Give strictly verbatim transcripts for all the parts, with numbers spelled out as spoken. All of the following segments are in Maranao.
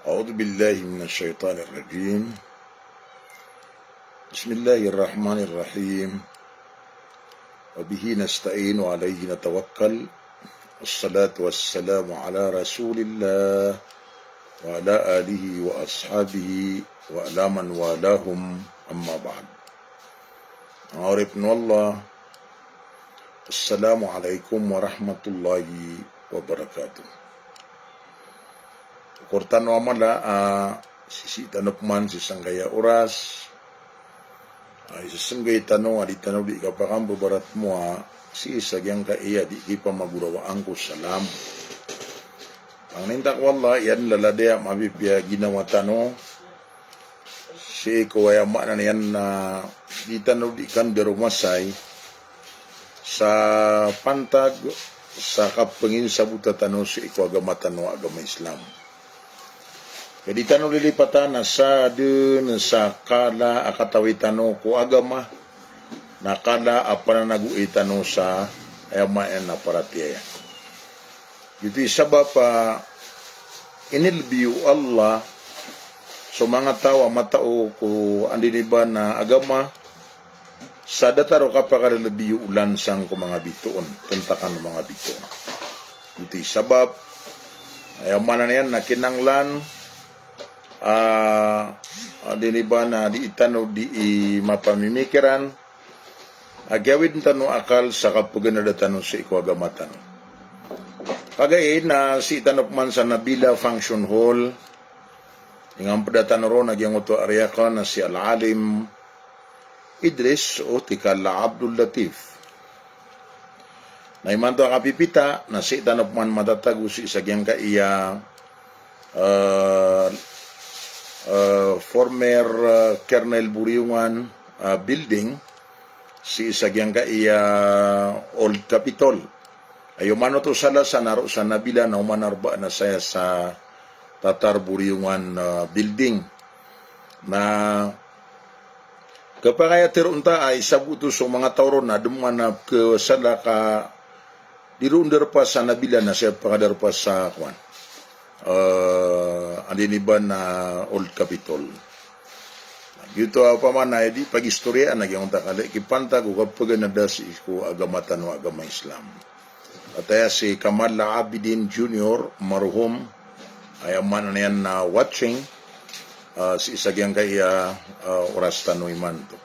أعوذ بالله من الشيطان الرجيم. بسم الله الرحمن الرحيم. وبه نستعين وعليه نتوكل. والصلاة والسلام على رسول الله وعلى آله وأصحابه وعلى من والاهم، أما بعد. Manga oripn o Allah, Assalamu alaikum warahmatullahi wabarakatuh. Ko rktano a mala a sisii tano pman sii sangkaya oras a isasanggay tano a di tano di kapakambabaratmowa sii sa giyangkaya di kipamagorawaan ko salam. Pangnin ta ko Allah, iyan laladay a mapipiya ginawa tano sii ko aya maana niyan na di tano di kandaromasay sa pantag sa kapanginsabota tano sii ko agama tano a agama Islam. Ka di tano lilipatan a sadn sa kala a katawi tano ko agama, na kala a pananagoi tano sa aya maana na paratiyaya. Giyoto i sabap a inilbi o Allah so manga taw a matao ko andiniba na agama sa datar o kapakalilbi o olan sangko manga bitoon, tantakan o manga bitoon. Giyoto i sabap, aya maana niyan na kinanglan a andiniba na di tano di mapamimikiran a gawid tano akal sa kapaganada tano sii ko agama tano. Kagiya na sii tano pman sa Nabila Function Hall, ingampda tano ron a giyangkoto a ari akn na si Al-Alim Idris o tig ka Abdul Latif. Na imanto a kapipita na sii tano pman matatago sii sa giyangkaya, eh, eh, former, eh, Colonel Boriongan, eh, building, sii sa giyangkaya Old Capitol. Ayo manoto sala sa naro sa Nabila na oman arba na saya sa Tatar Boriongan, eh, building. Na kapakay a tharoon ta a isa bo oto so manga taw ron na dn man a khasala ka di ron darpa sa Nabila na siya pakadarpa sa kowan, eh, andiniba na Old Capitol. Giyoto a opama na di pagistoriyaan a giyangkoto a kala i kipantag o kapaganada sii ko agama tano a agama Islam. Ataya si Kamal Abidin Junior, marhum, aya maana niyan na watching, ah, sii sa giyangkaya, ah, oras tano imanto.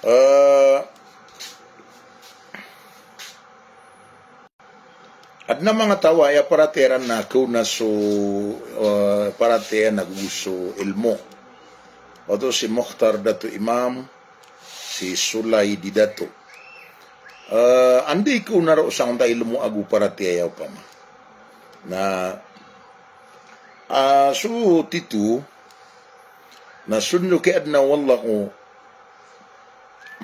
Ah, adn a manga taw a aya paratiyaya iran na kaona so, ah, paratiyaya na gogo so ilmo. Oto si Mokhtar Dato Imam, si Sulaidi Dato. Eh, anda i kaona roo sangkoto a ilmo ago paratiyaya opama. Na, ah, so tito, na so dn o kiyaadna o Allah ko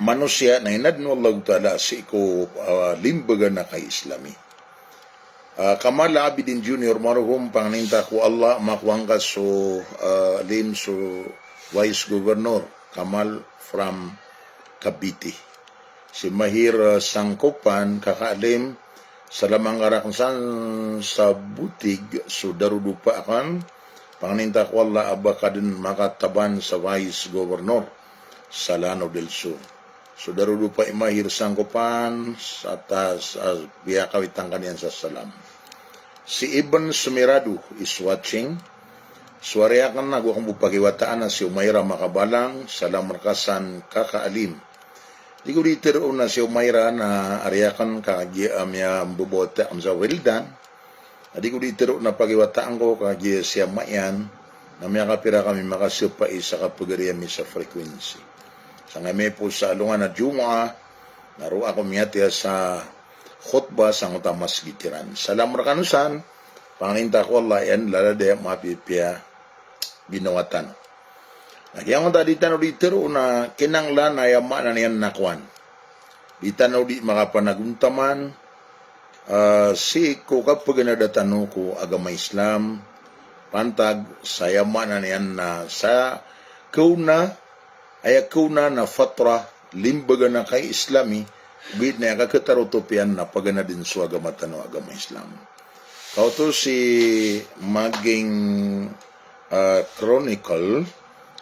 manosiya na inadn o Allahu Ta'ala sii ko, ah, limbaga na kai-Islami. Ah, Kamal Abidin Junior marhum, pangnin ta ko Allah makowa ngka so, ah, alim so Vice Governor Kamal from Cavite. Si Mahir, ah, Sangkopan, Kaka Alim, salam angka rakn san sa Botig so darodopa akn, pangnin ta ko Allah a ba ka dn makataban sa Vice Governor sa Lanao del Sur. So darodopa i Mahir Sangkopan, sa tas, ah, piyakawit angka niyan sa salam. Si Ibn Sumirado is watching. So ari akn na go akn bo pakiwataan na si Umaira Makabalang, salam rka san Kaka Alim. Di ko di tharoon na si Umaira na ari akn ka giya a miyambobota akn sa Wildan. Na di ko di tharoon na pakiwataan ko ka giya si ama iyan, na miyakapira kami makasiyopai sa kapagari ami sa frequency. Sangkai miyaipos sa alongan a Jumu'ah, na roo ako miyatiya sa khutbah sangkoto a masgit iran. Salam rkano san, pangnin ta ko Allah iyan laladay a mapipiya ginawa tano. Na giyangkoto a di tano di tharoon na kinanglan a aya maana niyan na kowan, di tano di makapanagontaman, ah, sii ko kapaganada tano ko agama Islam, pantag sa aya maana niyan na sa kaona, aya kaona na fatra, limbaga na kai-Islami, ogaid na aya kakhatarotop iyan na paganadn so agama tano a agama Islam. Ka oto si Maging ah, Chronicle,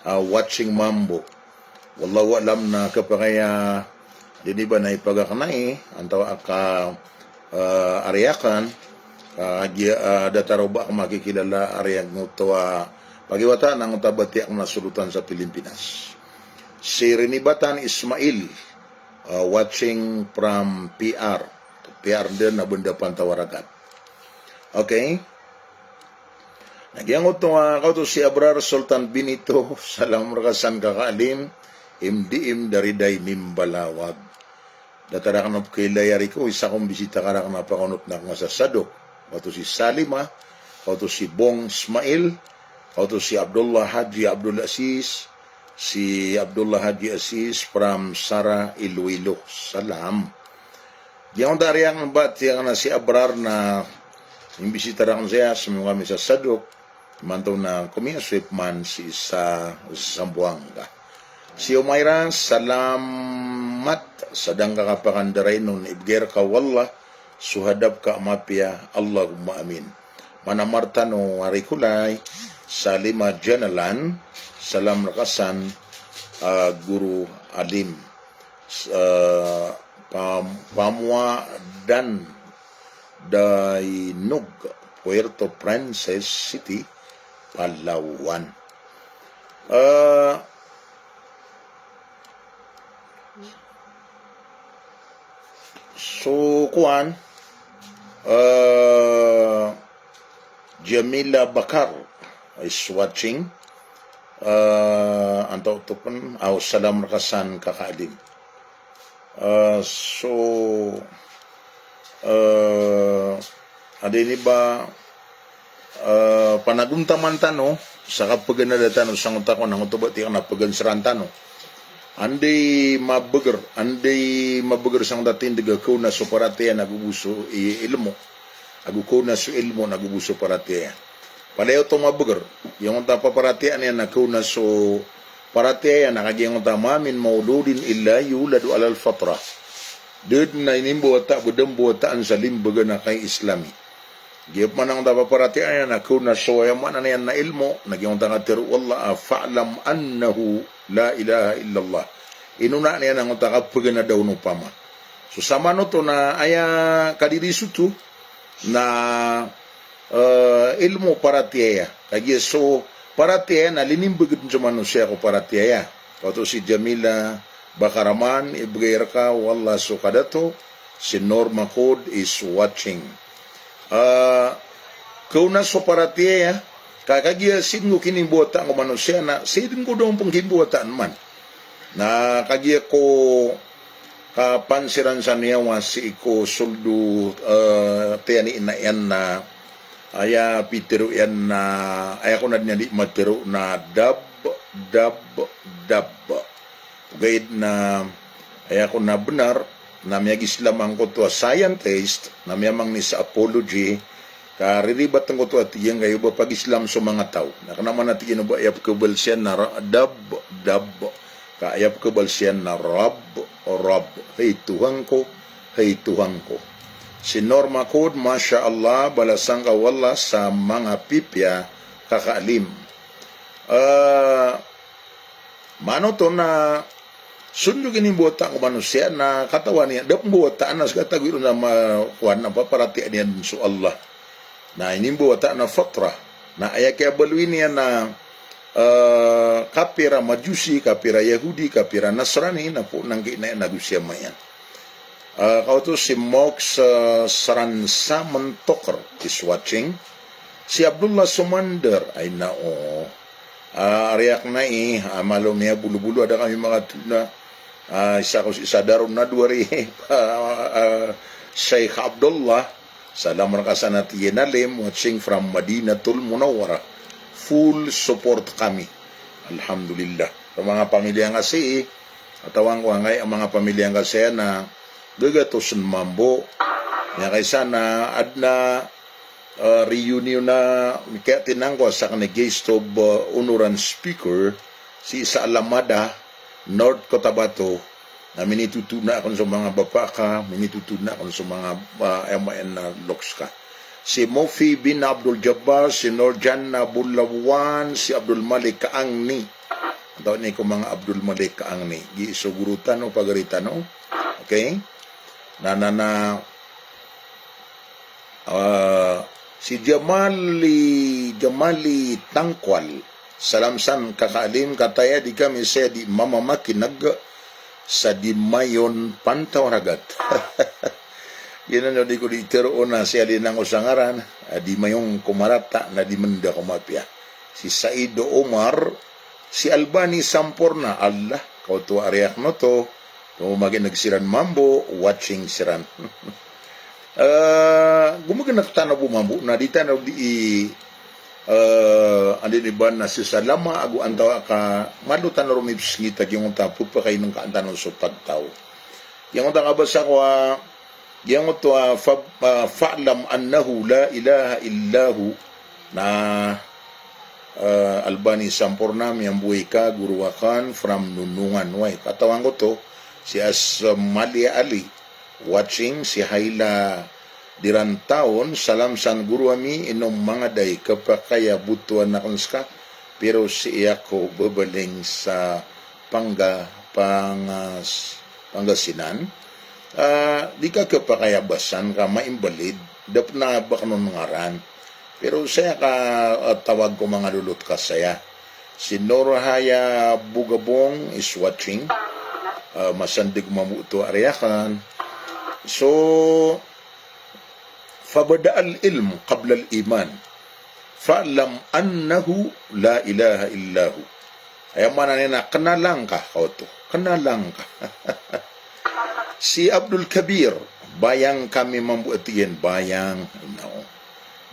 ah, watching mambo. Wallahu a'lam na kapakay a di niyo ba na ipagaknai, antaa ka, ah, ariyakan, ah, giya, ah, datar o ba ka makikilala ariyak ngoto a pagiwata na ngoto a batiya ko na solotan sa Pilimpinas. Si Rinibatan Ismail, ah, watching from P R. P R den a benda pantawaragat. Okay? Na giyangkoto a, kaoto si Abrar Sultan Benito, salam reka san Kaka Alim, M D M dari Daimim Balawag. Datar aken a pekailay a riko, isa ko mbisita ka raken a pakonot na kena sa Sadok. Kaoto si Salima, kaoto si Bong Ismail, kaoto si Abdullah Haji Abdul Aziz, si Abdullah Haji Aziz from Sara Iloilo. Salam. Giyangkoto a riyan ba tiyan na si Abrar na imbisita raken saya, seminggu kami sa Sadok, imanto na komiya so ipman sii sa Zamboanga. Si Umaira, salamat sa da ngka kapakandarainon, ibegay reka o Allah so hadap ka a mapiya, Allahumma amin. Manamar tano a rikolay, Salima Janalan, salam reka san, ah, Guru Alim. S-, ah, Pam-, Pamuadan Dainog, Puerto Princess City, Palawan. Ah, so, kowan, ah, Jamila Bakar is watching. Ah, antaa oto pen, aw, salam reka san Kaka Alim. Ah, so, ah, adi ini ba, ah, panagontaman tano sa kapeganada tano sangkoto a kowan, angoto ba tiyan a peganseran tano. Anda i mabeger, anda i mabeger sangkoto a tindeg a kaona so paratiyaya na go bo so i-, ilmo. Ago kaona so ilmo na go bo so paratiyaya. Palaya oto mabeger, giyangkoto a paparatiyayaan iyan na kaona so paratiyaya na kagiya giyangkoto a ma min mauludin illa yuladu alal fitra. Da den a inimbawata a ba den mbawataan sa limbagan a kai-Islami. Giya pman angkoto a paparatiyayaan iyan na kaona so, aya maana niyan na ilmo, na giyangkoto a katharo o Allah a fa'lam annahu la ilaha illallah. Inonaan iyan angkoto a kapeganada on opama. So samanoto na aya kadirisoto na, eh, ilmo paratiyaya. Kagiya so paratiyaya na linimbeg den so manosiya ko paratiyaya. Kaoto si Jamila Bakaraman, ibegay reka o Allah so kadato, si Norma Code is watching. Eh, kaona so paratiyaya, ka kagiya sii den ko kinimbawataan ko manosiya na, sii den ko da on pen kimbawataan man. Na kagiya ko kapansiran sa niyawa sii ko soldo, eh, tiyani ina iyan na, aya pitero iyan na, aya ko na di niyan di matero na dab, dab, dab. Ogaid na, aya ko na benar, na miyag-Islam angkoto a scientist, na miyamangni sa apology, ka riribat angkoto a tig iyan ka iyo ba pag-Islam so manga taw. Na kena man a tig iyan o ba aya pekebalsiyan na ra-, dab, dab. Ka aya pekebalsiyan na Rabb, Rabb. Hay Tuhan ko, hay Tuhan ko. Si Norma Code, masha Allah, balasan ka o Allah sa manga pipiya, Kaka Alim. Eh, manoto na so den ko kinimbawataan ko manosiya na katawan iyan, da pen mbawataan na sekatago iron na ma-, kowan na paparatiyayaan iyan so Allah. Na inimbawataan na fatra. Na aya kiyabaloy niyan na, eh, kapir a Majusi, kapir a Yahudi, kapir a Nasrani, na poon angkaina iyan ago si ama iyan. Eh, kaoto si Mox, eh, Saransa Mentoker is watching. Si Abdullah Sumander, ay nao. Ah, ari akn ai, ah, malo miyabolobolo, a da kami makatona. Ah, isa ko si Sadar on na dowari, ah, ah, Sheikh Abdullah, salam rka san a tig iyan a Alim, watching from Madinatul Munawwarah. Full support kami. Alhamdulillah. So manga pamilya ngka sii, katawan ko angkai a manga pamilya ngka saya na gagatos mambo. Miyakaisa na adn a ah, reunion a, kaya tinangko a sakn i guest of, ah, honor and speaker, si Isa Alamada, North Cotabato, na minitotona akn so manga bapa ka, minitotona akn so manga, ah, aya maana na loks ka. si Mufi bin Abdul Jabbar, si Nurjan Abulawan, si Abdul Malik Kaangni. Antaa ini ko manga Abdul Malik Kaangni? Gi so guru tano, pagari tano. Okay? Na, na, na, ah, si Jamali, Jamali Tangkwal. Salam san kaka Alim, kataya di kami saya di mamamakineg sa di mayon pantawaragat. Giyanan o di ko di teroon a si Alin ang osangaran, a di mayon ko marata na di menda ko mapiya. Si Said Omar, si Albani Samporna, Allah, kaoto a riyak noto, tomagineg siran mambo, watching siran. Eh, gomaganeg tano bo mambo, na di tano di, eh, anda ini ba na sesalama ago antaa ka malo tano ron ipsngit a giyangkoto a pepakainengkaan tano so pagtaw. Giyangkoto a kabasa ko a, giyangkoto a fa-, ah, "Fa'lam annahu la ilaha illahu." Na, eh, Albani Samporna, miyambo ika, goro aken, from Nonongan. Way, katawan ko oto, si Asmalia Ali, watching, si Haila Dirantaon, salam san goro ami, ino manga da i kepakay a botowan aken seka, pero sii ako bebeling sa Panga-, Pangas-, Pangasinan. Ah, di ka kepakay a basan ka ma-invalid, da pen a ba ken on ngaran. Pero saya ka, ah, tawag ko manga lolot ka saya. Si Norhaya Bugabong is watching. Ah, masandeg mambo oto a riyakan. So, "Fabada'al ilmu qablal iman. Fa'lam annahu la ilaha illahu." Aya maana niyan na kenala ngka, kaoto. Kenala ngka. Si Abdul Kabir, Bayang kami mambo a tig iyan, Bayang. No.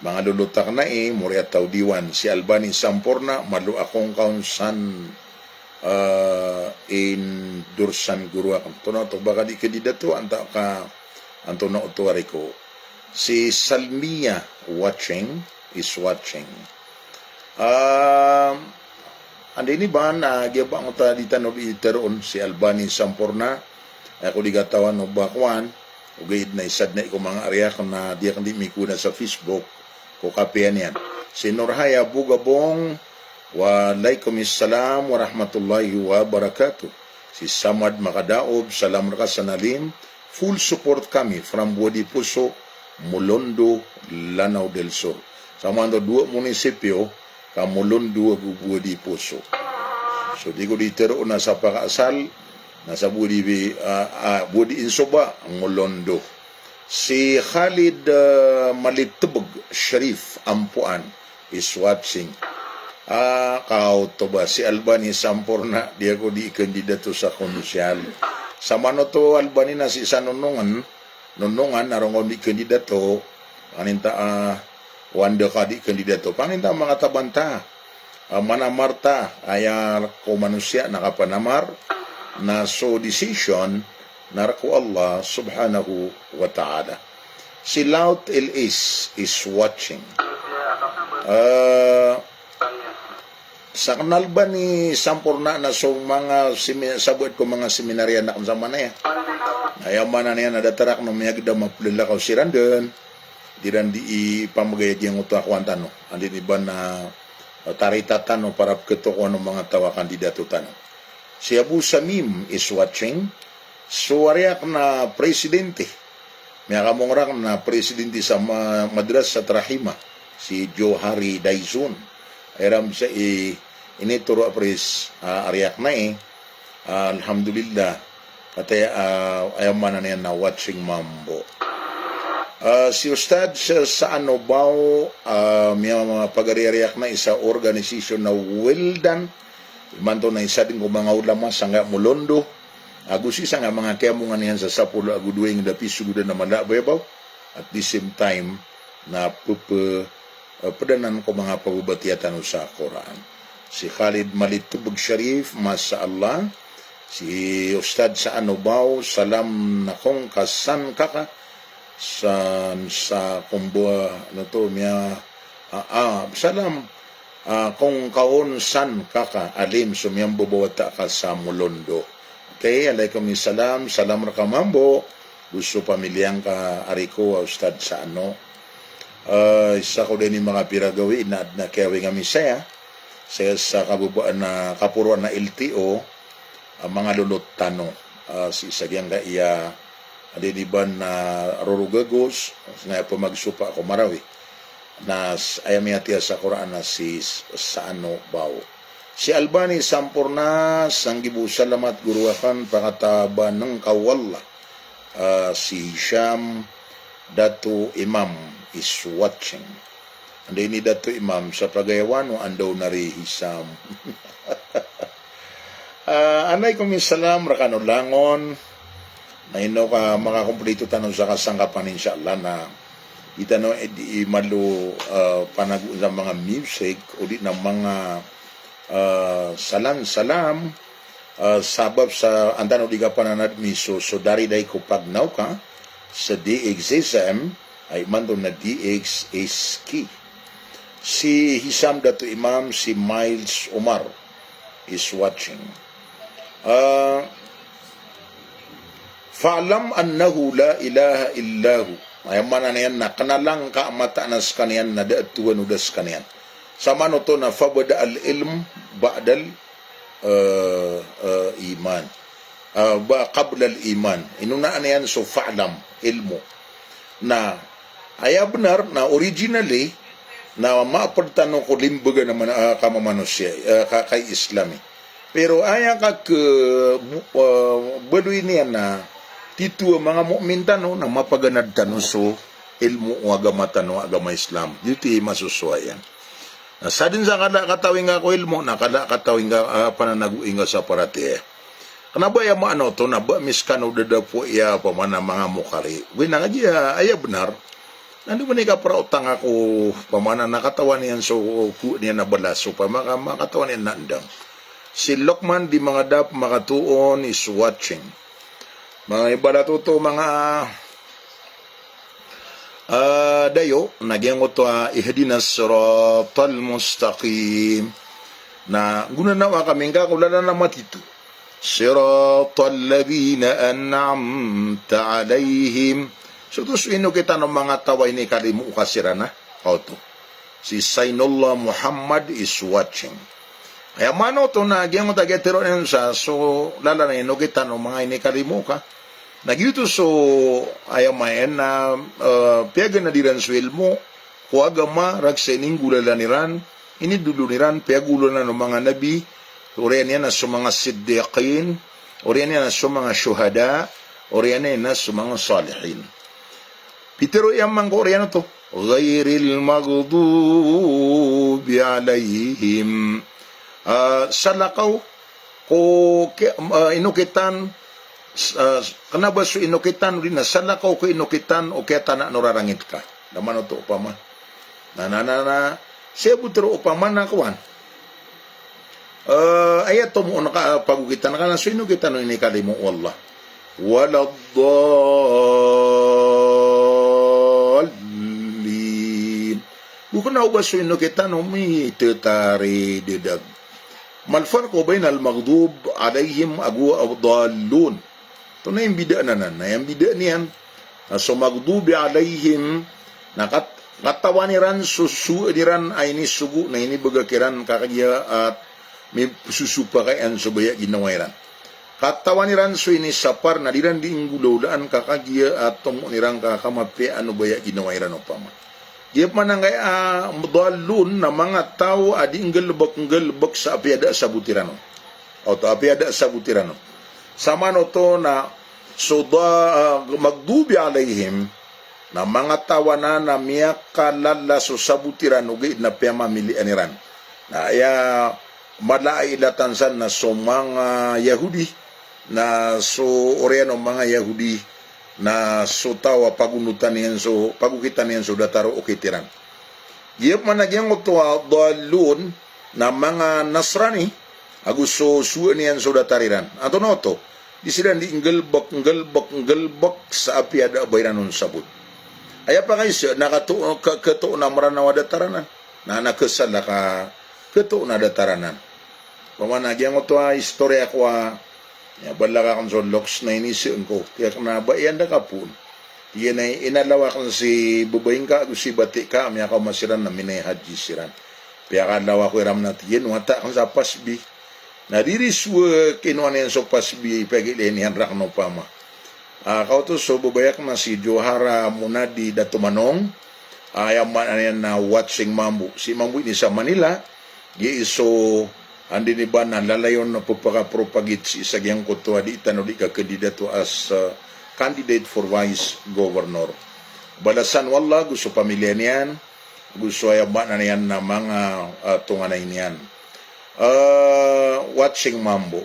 Manga lolot aken ai, mori a taw diwan. Si Albani Samporna, malo akong kaon san, eh, indorsan goro aken. Antonaa oto, ba ka di kandidato, antaa ka, antonaa oto ari ko. Si Salmia, watching, is watching. Ah, anda ini ba na giya ba angkoto a di tano di teroon, si Albani Samporna, eh, ko di katawan o ba kowan, ogaid na isa den i ko manga riyak na di aken di mikowa sa Facebook, ko kapiya niyan. Si Norhaya Bugabong, "Wa alaikumissalam warahmatullahi wabarakatuh." Si Samad Makadaob, salam reka san Alim, full support kami from Buwadipuso, Molondo, Lanao del Sur. Samanto dowa munisipyo, ka Molondo ago Buwadipuso. So di ko di teroon na sa pakaasal, na sa Buwadi, ah, ah, Buwadi Insoba, Molondo. Si Khalid, ah, Malitebeg Sharif Ampuan is watching. Ah, kaoto ba si Albani Samporna, di ako di kandidato sa konsehal. Samanoto Albani na sii sa Nonongan, Nonongan, na ron ka di kandidato, paninta, ah, wanda ka di kandidato. Paninta manga tabanta, ah, manamar ta, aya ko manosiya na kapanamar, na so decision, na rek o Allah subhanahu wa ta'ala. Si Laut Ilis is watching. Ah, Sa kenal ba ni Samporna na so manga simi-, sabaad ko manga seminaryo aken sa manaya. Aya maana niyan na datar aken o miyagedam a pelelakaw siran den, di ran di ipamegay a giyangkoto a kowan tano. Anda ini ba na, eh, tarita tano para peketokowan o manga taw a kandidato tano. Si Abu Samim is watching. So ari aken a presidente, miyakamong raken a presidente sa ma-, Madrasat Rahimah, si Johari Daizun. Iram sa i, initoro a pres, ah, ari aken ai. Ah, alhamdulillah. Kataya, ah, aya maana niyan na watching mambo. Ah, si Ustadh sa, sa Anobao, ah, miyapagari ari aken ai sa organisasyon na Wildan. Imanto na isa den ko manga ulama sangkaya Molondo. Ago sii sangkaya manga kiyamongan iyan sa sapolo ago dowa inged a piso godan a mala a bayabaw. At the same time, na pepe-, eh, pedanan ko manga pababatiya tano sa Qur'an. Si Khalid Malitubeg Sharif, masha Allah. Si Ustadh sa Anobao, salam na kongkasan kaka. San sa kombo, ano to, miya, ah, ah, salam, ah, kongkaon san kaka Alim so miyambobowata ka sa Molondo. Okay, alaikum salam, salam reka mambo. Go so pamiliya ngka ari ko a Ustadh sa Ano. Ah, isa ko dn i manga pira gawii na adn a kiyawing ami saya. Saya sa kababaan a kaporoan a L T O, ah, manga lolot tano. Ah, sii sa giyangkaya a dn i ba na rorogagos, na pamagsopa ko Marawi. Na s-, aya miyatiya sa Qur'an na si s-, Sano Bao. Si Albani Samporna, sanggibo salamat goro akn, pakatabaneng ka o Allah. Ah, si Hisham Dato Imam is watching. Anda ini Dato Imam, sa pagayawano, anda o nari Hisham. Ah, alaikum salam, rakano langon. Na ino ka makakomplito tano sa kasangkapan, insha Allah, na di tano, eh, di malo, ah, panago sa manga music, o di na manga, ah, salam-salam, ah, sabap sa an tano di kapananadmi so, so dariday ko pagnaoka, sa D X S M, ay imanto na D X S K. Si Hisham Dato Imam, si Miles Omar is watching. Ah, "Fa'lam annahu la ilaha illa hu." Aya maana niyan na kena lang ka a mataan a sekaniyan na da a Tuhan o da sekaniyan. Sa maana oto na fabada al-ilm ba'dal, eh, eh, iman. Ah, ba, qablal iman. Inonaan iyan so fa'lam, ilmo. Na aya benar na originally na maaped tano ko limbagan a mana-, ah, kamamanosiya, ah, ka-, kay Islami. Pero aya kake-, bu-, ah, baloy niyan na tito a manga mu'min tano na mapaganad tano so ilmo o agama tano, agama Islam. Giyoto i masosowa iyan. Na sadn sa kala a katawinga ko ilmo, na kala a katawinga, ah, pananagoinga sa paratiyaya. Kena ba aya maana oto na ba miskan o dadapo iya pamana manga mokari. Wi na kagiya aya benar. Na di ba ni kapra o tanga ko pamana na katawan iyan so ko niyan a balas o pamaka, makatawan iyan na ndang. Si Lokman di manga dap makatoon is watching. Manga ibarat oto manga, ah, dayo, na giyangkoto a ihdinas siratal mustaqim. Na gonanawa kami ngka ko lalan a matito. Siratal ladhina an'amta alaihim. So oto so inokitan o manga taw a inikalimo ka siran a. Oto. Si Sainullah Muhammad is watching. Aya maana oto na giyangkoto a giya tero niyan sa so lalan a inokitan o manga inikalimo ka. Na giyoto so aya maana, eh, piyaganad iran so ilmo ko agama, rakhs a ininggolalan iran, inidolon iran, piyagololan o manga nabi, oriyan iyan a so manga siddiqin, oriyan iyan a so manga shuhada, oriyan iyan a so manga salihin. Pitero iyan man ko oriyan oto, ghairil maghdubi alaihim. Ah, salakaw ko ki-, ah, inokitan, s-, ah, kena ba so inokitan, o di na salakaw ko inokitan o kiyatanaan o rarangit ka. Na maana oto opama. Na, na, na, na, sii bo tero opama na kowan. Eh, aya tomo on ka, pagokitan ka na so inokitan o inikalimo o Allah. Wala dhallin. Go kena o ba so inokitan o mitetariddag. Mal farqu bainal maghdub alaihim ago ad-dallun. Oto na imbidaan anan, na imbidaan iyan. Na so maghdubi alaihim, na kat-, katawan iran so, so, iran a inisogo, na inibagak iran ka kagiya a misosopa ka iyan so baya ginawa iran. Katawan iran so inisapar na di ran di inggolawlaan ka kagiya a tomo iran ka kamapiyaan o baya ginawa iran opama. Giya pman angkaya, ah, dhallun na manga taw a di nggalebek-nggalebek sa apiya da a sabot iran on. Oto, apiya da a sabot iran on. Sa maana oto na so da-, ah, maghdubi alaihim, na manga taw anan a miyakalala so sabot iran ogaid na piyamamilian iran. Na aya mala a ilatan san na so manga Yahudi, na so oriyan o manga Yahudi, na so taw a pagonotan iyan so, pagokitan iyan so datar o okit iran. Giya pman a giyangkoto a dhallun na manga Nasrani, ago so sowaan iyan so datar iran. Antonaa oto? Di siran di nggalebek, nggalebek, nggalebek sa apiya da a ba iran on sabot. Aya pakaiza na kato, ka-, katoon a Mranaw a datar anan. Na, na kesala ka katoon a datar anan. Pamana giyangkoto a istoriya ko a, aya, balak akn so loks na inisaan ko. Kiyakna ba iyan da kapoon. Tig iyan a inalaw akn si babay ngka ago si bati ka, miyakaoma siran na minay haji siran. Piyakalaw ako iran na tig iyan, wata akn sa pasbi. Na diri so kinowa niyan so pasbi, piyagilay niyan rakn opama. Ah, kaoto so babay akn na si Johara Munadi Dato Manong, ah, aya maana niyan na watching mambo. Si mambo ini sa Manila, giya i so anda ini ba na lalayon na pphakapropagate sii sa giyangkoto a di tano di kakandidato as, ah, candidate for vice governor. Balasan o Allah ago so pamilya niyan, ago so aya maana niyan na manga, ah, tonganay niyan. Ah, watching mambo.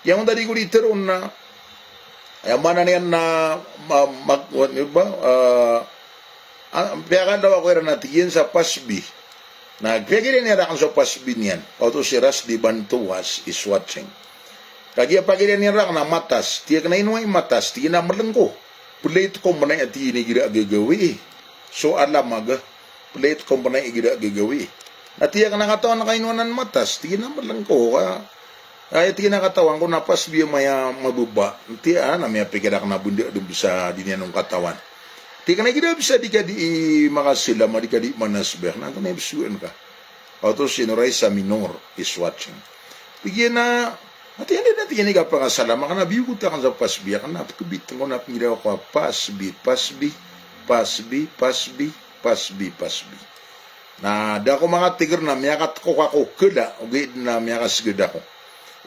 Giyangkoto a di ko di tharoon na, aya maana niyan na ma-, mag-, ano ba, ah, ah, piyakalaw ako iran na tig iyan sa pasbi. Na piyagilay niyan rakn so pasbi niyan. Kaoto si Rasdi Bantuwas is watching. Kagiya pagilay niyan rakn na matas. Tig akn a ino i matas, tig iyan a mlngko. Plate ko mnay a tig iyan igira a gagawii. So alam aga. Plate ko mnay igira a gagawii. Na tig akn a katawan ka ino anan matas, tig iyan a mlngko ka. Aya tig iyan a katawan ko na pasbi a maya mababa. Tig iyan a miyapikir akn a bnda dn bsa di niyan on katawan. Tig akn a igira bsa di ka di makasalam, di ka di manasbih, na antonaa i bsoon ka. Kaoto si Noraisa Minor is watching. Tig iyan a, ati anda na tig iyan i kapakasalam akn a biyogot akn sa pasbi akn a pkbitn ko na pnggiraw ko a pasbi, pasbi, pasbi, pasbi, pasbi, pasbi. Na da ako makatigr na miyakatko ako kala, ogaid na miyakasgad ako.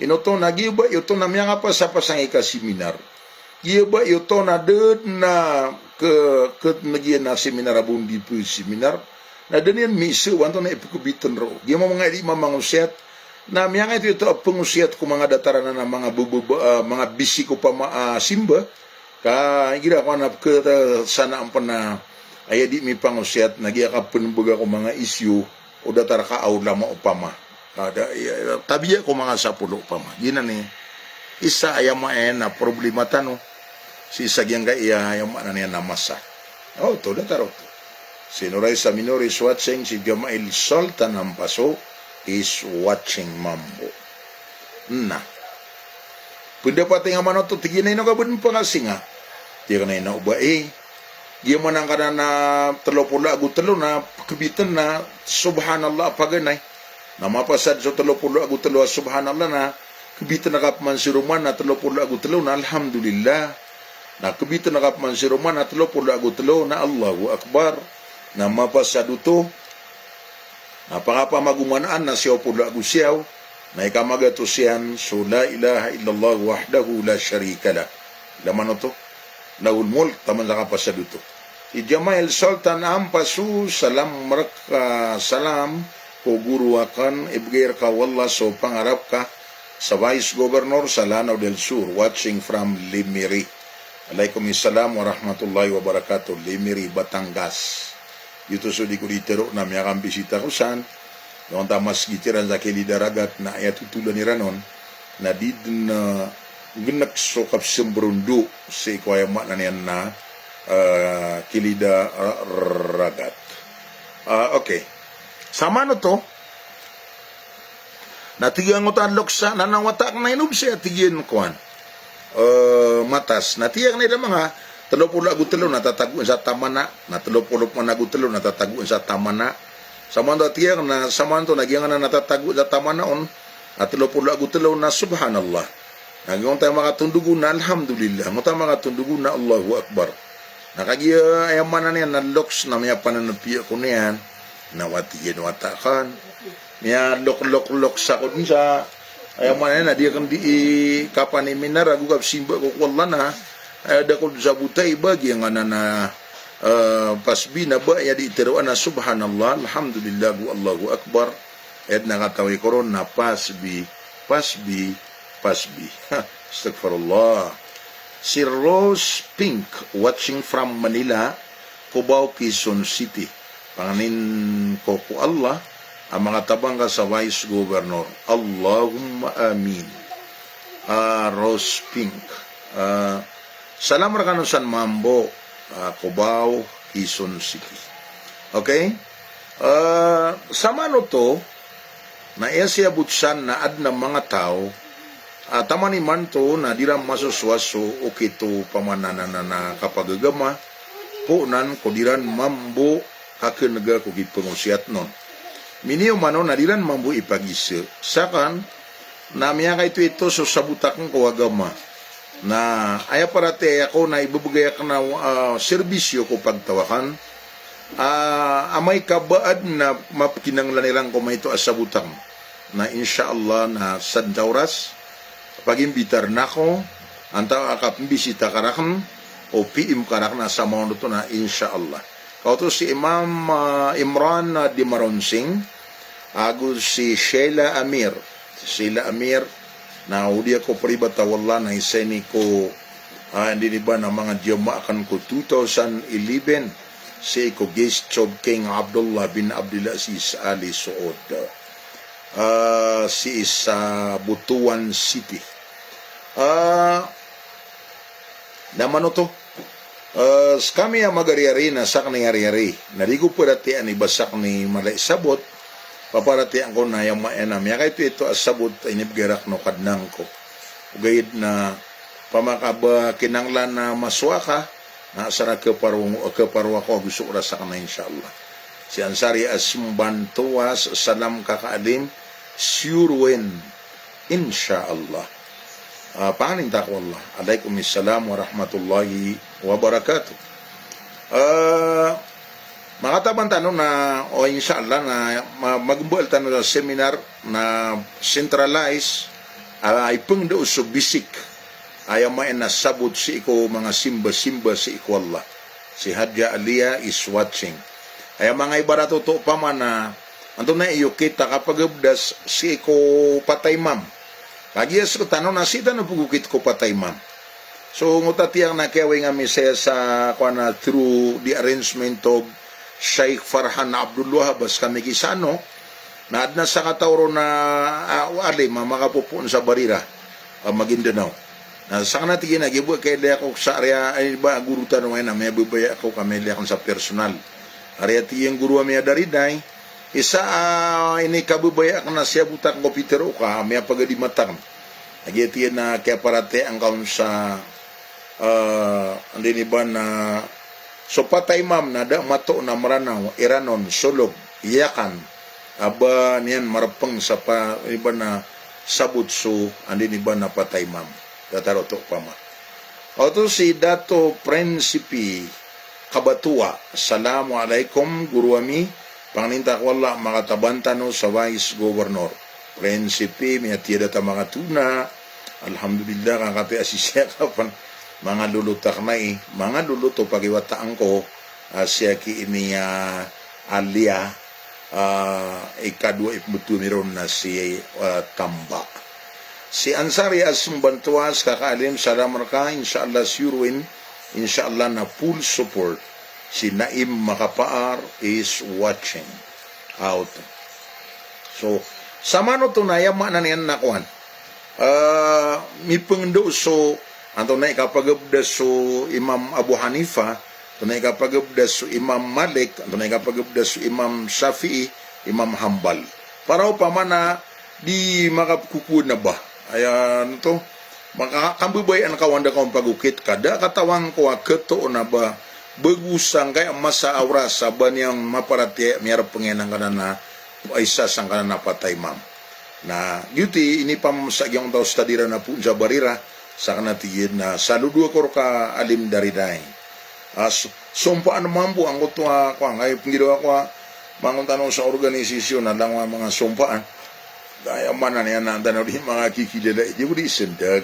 Ino oto na giya ba iyo oto na miyakapasapasang i ka seminar. Giya ba iyo oto na da dn a k-, k-, na giya na seminar a ba on di pseminar. Na da niyan miiza o antonaa i pkbitn roo. Giya mambo manga di mamangosiyat. Na miyangait iyo oto a pangosiyat ko manga datar anan a manga baba, ah, manga bisik opama, ah, simba. Ka igira ko anan a pkhasanaan pn a aya di mipangosiyat na giya ka pnbga ko manga isyu o datar ka a ulama opama. Ka da, iya, tabiya ko manga sapolo opama. Giyanan i isa aya maana a problema tano. Sii sa giyangkaya aya maana niyan a masa. Oto, datar oto. Si Noraisa Minor is watching, si Jamail Sultan Ampaso is watching mambo. Na. Pndapat iyan a manoto, tig iyan a ino ka ba dn pakasinga. Tig iyan a ino ba i. Giya man angkanan a tlo polo ago tlo na kbitn na subhanallah a paganay. Na mapasad so tlo polo ago tlo a subhanallah na kbitn ka pman si roman na tlo polo ago tlo na alhamdulillah. Na kbitn ka pman si roman na tlo polo ago tlo na Allahu Akbar. Na mapasad oto. Na pakapamagomanaan na siyaw polo ago siyaw, na ikamagatos iyan so la ilaha illallah wahdahu la sharika lah. Ilay man oto, lahul mulk, taman sa kapasad oto. Si Jamail Sultan Ampaso, salam rka, salam ko goro akn, ibgay rka o Allah so pangarap ka sa Vice Governor sa Lanao del Sur, watching from Limiri. Alaikum salam warahmatullahi wabarakatuh, Limiri, Batangas. Giyoto so di ko di tharoon a miyakambisita ko san, na onta masgit iran sa Kilida Ragat na aya totolan iran on, na di dn, ah, gnk so kapsmbrondo sii ko aya maana niyan na, ah, Kilida, ah, Ragat. Ah, okay. Samanoto, Na tig iyan angkoto a loks a, na, na wata akn na ino bs aya tig iyan kowan. Eh, matas. Na tig iyan a ida manga tlo polo ago tlo na tatagoan sa tamana. Na tlo polo pman ago tlo na tatagoan sa tamana. Samanoto tig iyan na, samanoto na giyangkanan a tatagoan sa tamana on, na tlo polo ago tlo na subhanallah. Na giyangkoto a makatondog on na alhamdulillah. Giyangkoto a makatondog on na Allahu Akbar. Na kagiya aya maana niyan na loks na miyapananpiya ko niyan. Na wata tig iyan wata akn. Miyalok, lok, lok sa ko dn sa, aya maana niyan na di akn di i kapaniminar ago kapsimba ko ko Allah na, eh, da ko dn sabota i ba giyangkanan a, eh, pasbi na ba aya di tharoa na subhanallah, alhamdulillah, ago Allahu Akbar. Aya dn a katawi ko ron na pasbi, pasbi, pasbi. Astagfirullah. Si Rose Pink, watching from Manila, Cubao, Quezon City. Pangnin ko ko Allah a makatabang ka sa Vice Governor. Allahumma amin. Ah, Rose Pink. Ah, salam rkano san mambo. Ah, Cubao, Quezon City. Okay? Ah, samanoto, na aya siyabot san na adn a manga taw a taman imanto na di ran masosowa so okit o pamananan a kapagagama, Poon anan ko di ran mambo kakenega ko kipengosiyat non. Miniyoman on na di ran mambo ipagise. Saken, na miyakaito-ito so sabot aken ko agama. Na aya paratiyaya ko na ibebegay aken a, ah, serbisyo ko pagtawakan. Ah, amay ka ba aden a mapekinanglan iran ko maito a sabot aken. Na insha Allah na sadn sa oras, pagimbitar na ako, antaa ka pembisita ka raken, o P M ka raken a samaon oto na insha Allah. Kaoto si Imam, ah, Imran, ah, Dimaronsing, ago si Sheila Amir. Si Sheila Amir, na o di ako peribata wallah na isa ini ko, ah, andi ini ba na manga jamaah aken ko two thousand eleven, sii ko guest of King Abdullah bin Abdulaziz Al Saud. Ah, sii sa Butuan City. Ah, na mano oto? Ah, sekami a magariyari na saken i ariyari. Na di ko paratiyayaan i ba saken i mala i sabot. Paparatiyayaan ko na aya maana a miyakaito-ito a sabot a inibegay raken o Kadnan ko. Ogaid na opama ka ba kinanglan a masowa ka, na asar a keparo, keparo ako ago so oras aken na insha Allah. Si Ansari a Sembantoas, salam kaka Alim, sure win, insha Allah. Ah, pangnin ta ko Allah. Alaikum salam warahmatullahi wabarakatuh. Ah, makataban tano na, o insha Allah na ma-, magembal tano sa seminar na centralize, ah, ipengdao so basic. Aya maana a sabot sii ko manga simba-simba sii ko Allah. Si Hadja Alia is watching. Aya manga ibarat oto opama na antonaa i okit a kapagabdas sii ko pataymam. Kagiya sekatano na sii tano pegokit ko pataymam. So, ngoto a tiyak na kiyawing ami saya sa, kowan a, through the arrangement of Sheikh Farhan Abdul Wahab, a sekami kisano, na aden a sakataw ron a, ah, alim a makapopoon sa Barira, ah, Maguindanao. Na saken a tig iyan a giya bo a kailay ako sa ariya, ay ba, goro tano aya na miyababaya ako ka mailay aken sa personal. Ariya tig iyan goro ami a Dariday, isa, ah, inikababaya aken a siyabot aken ko pitharo ka, miyapagadimat aken. Lagid iyan a kiyaparatiyayaan ka on sa, ah, andi ini ba na so pataymam na da matoon a Meranaw, Iranon, Solog, Yakan, a ba niyan marepeng sa pa, andi ini ba na sabot so, andi ini ba na pataymam. Datar oto opama. Oto si Dato Prinsipi Kabatoa, "Assalamu alaikum, goro ami. Pangnin ta ko Allah a makataban tano sa Vice Governor." Prinsipi, miyatiyada ta makatona. Alhamdulillah, ka kati a sisiya ka pen manga lolot aken ai, manga lolot o pakiwataan ko, ah, siya ki ini, ah, Alia, ah, ikadowa i pembetowan iron na si, ah, Tamba. Si Ansari a Sembantoas, kaka Alim, salam reka, insha Allah sure win, insha Allah na full support. Si Naim Makapaar is watching. Out. So, samanoto na aya maana niyan na kowan. Ah, mipengendo so, antonaa i kapagabdas so Imam Abu Hanifa, antonaa i kapagabdas so Imam Malik, antonaa i kapagabdas so Imam Shafi'i, Imam Hambal. Para opama na di makapekokowan a ba. Aya, anto, maka-, kambabayaan ka o anda ka on pagokit ka, da katawan ko a ketoon a ba, bago sangkaya masa a oras a ba niyan maparatiyaya, miyarepeng iyan angkanan a, isa sangkanan a pataymam. Na, giyoto i inipamamasa giyangkoto a ustad iran a poon sa Barira, saken a tig iyan a, saludo ako reka Alim Dariday. Ah, so-, sompaan mambo angkoto a, kowan, kay penggiraw ako a, mangontano sa organisasyon a langon a manga sompaan. Aya maana niyan na tano di manga kikilala, di bo di sendag.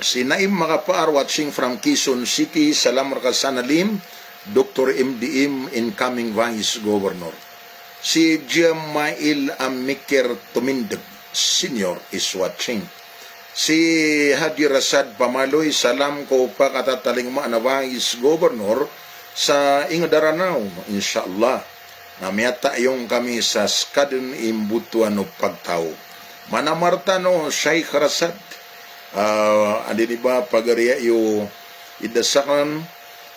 Si Naim Makapaar watching from Quezon City, salam reka san Alim, Doktor M D M, incoming Vice Governor. Si Jamail Amikir Tumindeg Senior is watching. Si Haji Rasad Pamaloy, salam ko pakatatalingoma na Vice Governor sa inged a Ranaw, insha Allah. Na miyatayong kami sa sekaden i mbotowan o pagtaw. Manamar tano, Sheikh Rasad. Ah, andi ini ba pagariya iyo ida saken,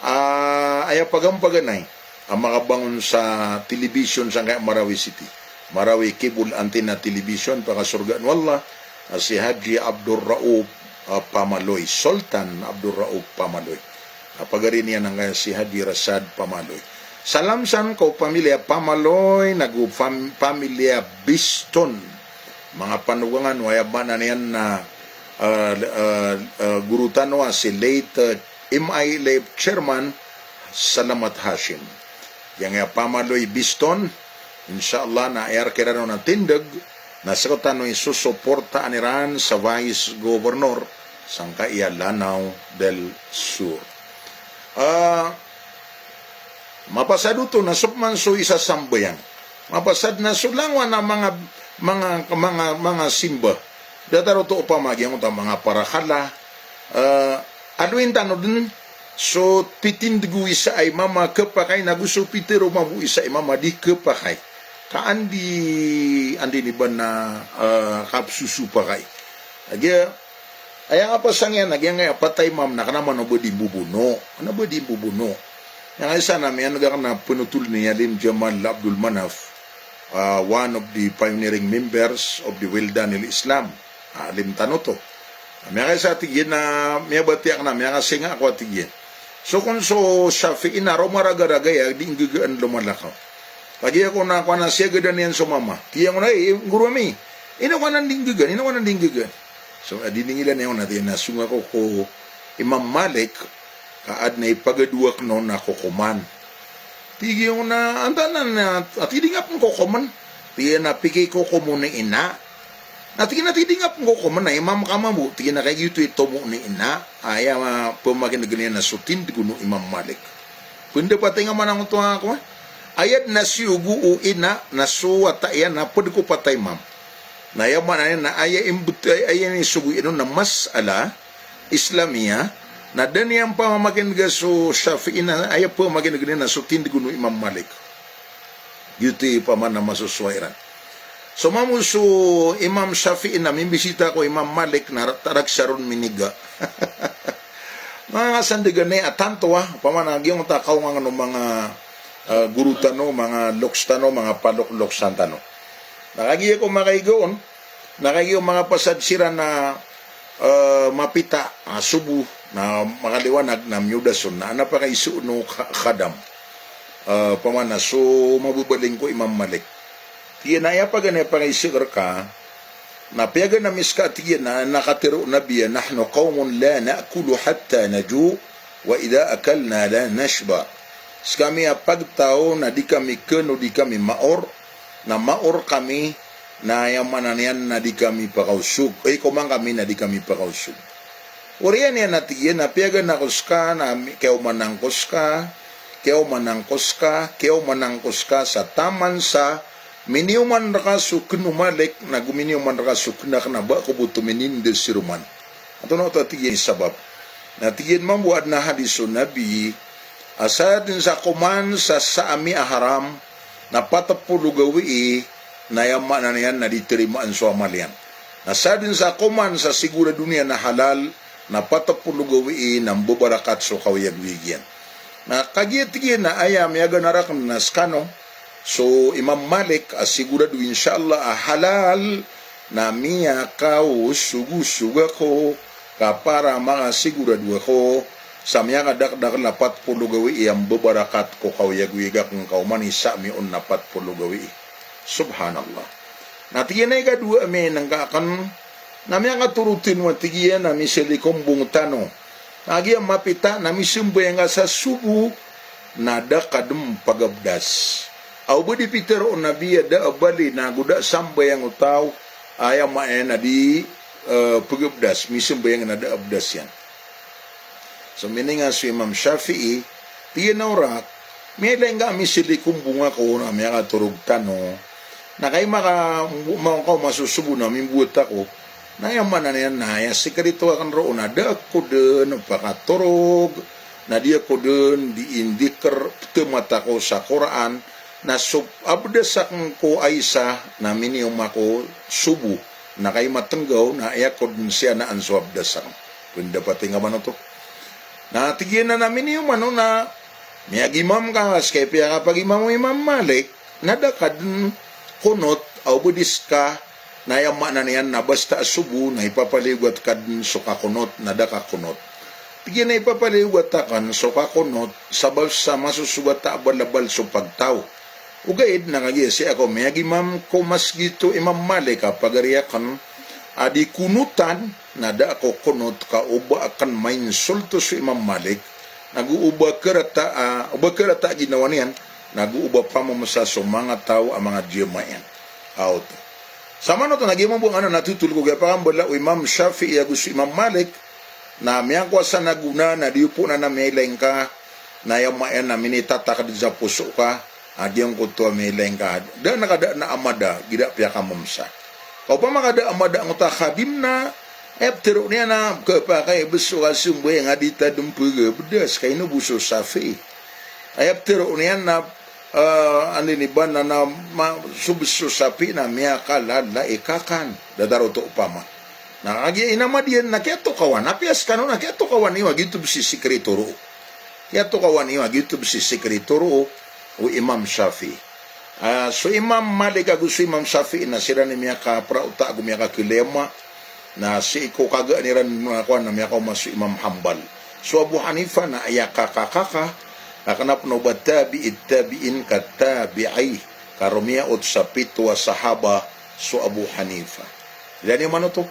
ah, aya pagampaganay a makabangon sa television sangkaya Marawi City. Marawi Cable Antenna Television, pakasorgaan o Allah, ah, si Haji Abdul Rauf, ah, Pamaloy, Sultan Abdul Rauf Pamaloy. A pagari niyan angkaya si Haji Rasad Pamaloy. Salam san ko pamilya Pamaloy, nago pam-, pamilya Biston. Manga panogangan o, aya maana niyan na, ah, ah, ah, goro tano a si late, ah, M I L F chairman Salamat Hashim. Giyangkaya Pamaloy Biston, insha Allah na aya rk iran on a tindg, na sktano i sosoportaan iran sa Vice Governor sangkaya Lanao del Sur. Ah, mapasad oto na so pman so isa sambayang. Mapasad na so langowan a manga, manga, manga, manga simba. Datar oto opama giyangkoto a manga parakala, ah, aloyin tano dn so pitindg o isa a imam a khapakay nago so pitharo mambo o isa a imam a di khapakay. Ka andi, andi niyan ba na, ah, kapsoso pakay. Agiya, aya kapasang iyan, agiya ngkaya patay imam na kna man o ba di mbobono. Kna ba di mbobono. Aya ngkaya isa na miyaneg akn a pnotol ni Alim Jamal Abdul Manaf, ah, one of the pioneering members of the Wildan al-Islam. Alim tano oto. Miyakaisa, tig iyan, a miyabatiya akn a miyakasinga ako, tig iyan. So kon so Shafi'i na roo maragaraga aya di nggagaan lomalakaw. Kagiya ko na, ko na siyagadan iyan so mama. Tig iyan ko na, "Eh, goro ami. Ino ka nan di nggagaan, ino ka nan di nggagaan?" So, a di ningilan iyan ko na, tig iyan a song ako ko Imam Malik, ka adn a ipagadowa akn on a kokoman. Tig iyan on a, antaa nan, a, tig iyan a di nga pn kokoman. Tig iyan a pikikokom on i ina. Na tig iyan a di nga pn kokoman, na imam ka mambo. Tig iyan a kagiya oto i tomo on i ina. Aya, a, pamakin'gn iyan na so tindg o Imam Malik. Pndapat iyan ka man angkoto a ko. Aya dn a siyogo o ina, na so wata iyan na pd ko patay imam. Na aya maana niyan na aya imbet, aya, aya inisogo iyan on na mas'ala Islamiyah, na da niyan pamamakin'ga so Shafi'i na aya pamakin'g iyan na so tindg o Imam Malik. Giyoto i pamana masosowa iran. So mambo so Imam Shafi'i na mimbisita ko Imam Malik na ra-, rk siya ron miniga. Manga sandgan iyan a tanto a, pamana giyangkoto a kaongan o manga, ah, goro tano, manga loks tano, manga palokloksan tano. Na kagiya ko makaiga on, na kagiya o manga pasad siran na, eh, mapita, ah, sobo, na makaliwanag na miyodas on, na adn a pakaiza o ka-, khadam. Eh, pamana so mababaling ko Imam Malik. Tig iyan a aya paganay a pakaiza rka, na piyaganay ami ska, tig iyan a, na katharo o Nabi a, "Nahnu qawmun la na'kulu hatta naju', wa idha akalna la nashba'." Skami a pagtaw na di kami kano, di kami maor, na maor kami, na aya maana niyan na di kami pakaosog. Ay, koman kami na di kami pakaosog. Oriyan iyan a tig iyan a piyaganay ako ska, na mi-, kiyaomanan ko ska, kiyaomanan ko ska, kiyaomanan ko ska, sa taman sa miniyoman rka so kn o Malik, nago miniyoman rka so kn akn a ba ko bo oto mininda siroman. Antonaa oto a tig iyan i sabap? Na tig iyan mambo a adn a hadis o Nabi, a sadn sa koman sa sa ami a haram, na pat polo gawii, na aya maana niyan na di tarimaan so amal iyan. Na sadn sa koman sa sigurado niyan a halal, na pat polo gawii na mbabarakat so kaoyagoyag iyan. Na kagiya tig iyan a aya miyaganay rakn na skano, so Imam Malik a sigurado insha Allah a halal, na miyakaosogosog ako, ka para makasigurado ako sa miyakadakdakl a pat polo gawii a mbabarakat ko kaoyagoyag akn, ka oman i sa ami on na pat polo gawii. Subhanallah. Na tig iyan a ikadowa a miyainngka akn, na miyakatharo tano a tig iyan a misilikombong tano. Na kagiya mapita na misambayang ka sa sobo, na da ka dn pagabdas. Aw ba di pitharo o Nabi a da a bali nago da a sambayang o taw, aya maana niyan na di, eh, pagabdas, misambayang na da a abdas iyan. So mininga so Imam Shafi'i, tig iyan a orak, miyailay ngka a misilikombong ako na miyakatorog tano. Na kagiya maka, maka masosobo na mimbowat ako. Na aya maana niyan na aya sikarito akn roo na da ako dn pakatorog, na di ako dn di indikr, pthamat ako sa Qur'an, na so abdas akn ko a isa na miniyom ako sobo, na kagiya matnggaw na aya ako dn siyanaan so abdas akn. Pndapat iyan ka man oto. Na tig iyan a na miniyoman on na miyagimam ka, ska i piyakapagimam o Imam Malik, na da ka dn qunut, aw ba di ska, na aya maana niyan na basta a sobo, na ipapaliyogat ka dn so kaqunut, na da ka qunut. Tig iyan a ipapaliyogat akn so kakonot sabap sa masosogat a abalabal so pagtaw. Ogaid na kagiya sii ako miyagimam ko masgit o Imam Malik a pagari akn a di konotan, na da ako konot ka o ba akn mainsolto so Imam Malik, nago o ba karata, ah, o ba karata a ginawa niyan, nago o ba pamamsa so manga taw a manga jamaah iyan. Aw oto. Samanoto na giya mambo a ngana na totol ko kiyapakambala o Imam Shafi'i ago so Imam Malik, na miyakowa san a gona na di opama na miyailay ngka, na aya maana na minitatak dn sa poso ka, a giyangkoto a miyailay ngka. Da na ka da na amada, igira piyakamamsa. Ka opama ka da amada angkoto a khadim na, aya ptharoon iyan na, khapakay bs so kasombayang a di ta dn pgabdas, ka ino bo so Shafi'i. Aya ptharoon iyan na, ah, anda ini ba na, na ma-, so bs so Shafi'i na miyakalala i kakan. Datar oto opama. Na kagiya inamad iyan na kiyatokawan. Apiya skano na kiyatokawan iyo a giyoto bs i sikreto roo. Kiyatokawan iyo a giyoto bs i sikreto roo o Imam Shafi'i. Ah, so Imam Malik ago so Imam Shafi'i na siran i miyakapraota ago miyakakilema. Na sii ko kagaan iran na kowan na miyakaoma so Imam Hanbal. So Abu Hanifa na aya kakakaka, na kna pn o ba tabi'it tabi'in ka tabi'i, ka romiyaot sa pito a sahaba so Abu Hanifa. Ilaya niyo man oto.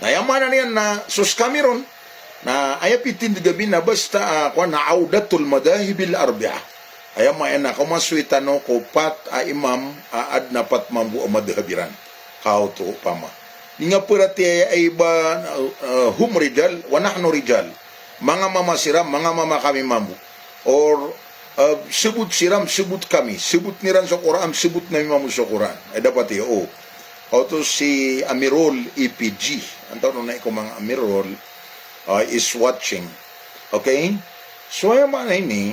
Na aya maana niyan na so skami ron, na aya pitindg ami na basta, ah, kowan na awdatul madhahibil arba'a. Aya maana na kaoma soi tano ko pat a imam a adn a pat mambo a madhab iran. Ka oto opama. Di nga paratiyaya i ba, ah, hum rijal wa nahnu rijal. Manga mama siran, manga mama kami mambo. Or, ah, sabot siran, sabot kami. Sabot iran so Qur'an, sabot ami mambo so Qur'an. Ay dapat iyo, o. Oto si Amirul A P G. Antaa on na iko manga Amirul, ah, is watching. Okay? So, aya maana ini,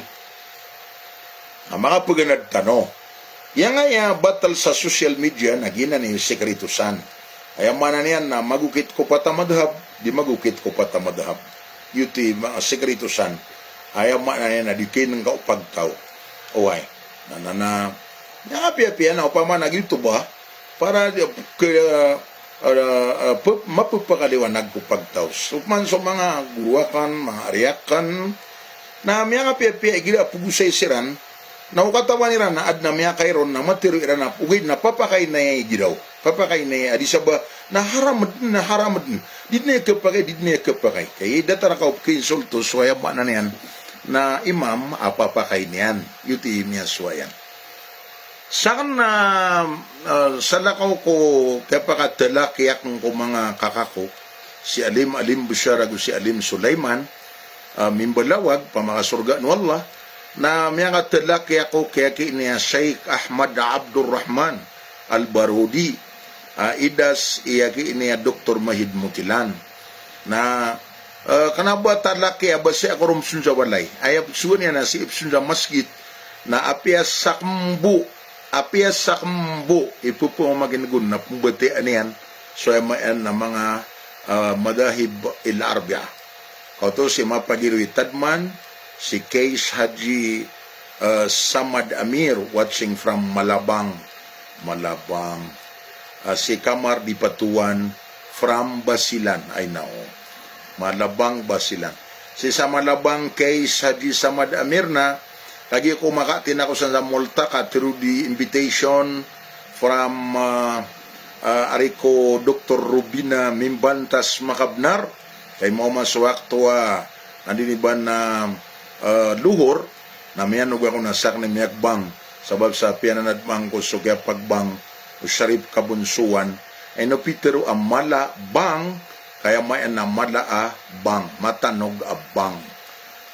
a makapaganad tano. Aya ngaya batal sa social media na giyanan i sikreto san. Aya maana niyan na magokit ko pat a madhab, di magokit ko pat a madhab. Giyoto i ma-, sikreto san. Aya maana niyan na di kinngka o pagtaw. Oway. Na, na, na, aya apiya-piya na opama na giyoto ba, para di, ke, ah, ah, pe-, mapepakaliwanag ko pagtaw. So man so manga goro akn, manga ari akn, na miyakapiyapiya igira a pegosay siran, na o katawan iran na adn a miyakairon na matero iran a ogaid na papakainaya i giraw. Papakainaya a di sa ba, na haram dn, na haram dn. Di dn aya kapakay, di dn aya kapakay. Kay datar ka o pekainsolto, so aya maana niyan na imam a papakainiyan. Giyoto i miyasowa iyan. Sakn na, ah, salakaw ko kiyapakatalaki akn ko manga kaka ko, si Alim, Alim Bashar ago si Alim Sulaiman, ah, mimbalawag, pamakasorgaan o Allah, na miyakatalaki ako ki aki niya Sheikh Ahmad Abdul Rahman Al-Barudi, ah, idas i aki niya Doktor Mahid Motilan. Na, eh, kna ba talaki a ba sii ako ron pzonsa walay. Aya pzowaan iyan na sii pzonsa masgit. Na apiya sakn bo, apiya sakn bo i pepamamakineg on na pembatiyaan iyan so aya maana na manga, eh, madhahib al-arba'a. Kaoto si mapagiro i Tadman, si Keis Haji, eh, Samad Amir, watching from Malabang. Malabang. Ah, si Kamar Dipatuan from Basilan. Ay, nao. Malabang, Basilan. Si sa Malabang, Keis Haji Samad Amir na, kagiya ko makatin ako sa multaqa through the invitation from, ah, ah, ari ko Doktor Rubina Mimbantas Makabnar. Kay maoma so wakto a, anda ini ba na, ah, lohor, na miyanog ako na sakn i miyakbang, sabap sa piyananadman ko so kiyapagbang o Sharif Kabunsuan, ay no pitero a mala bang, kaya mayan na mala a bang, matanog a bang.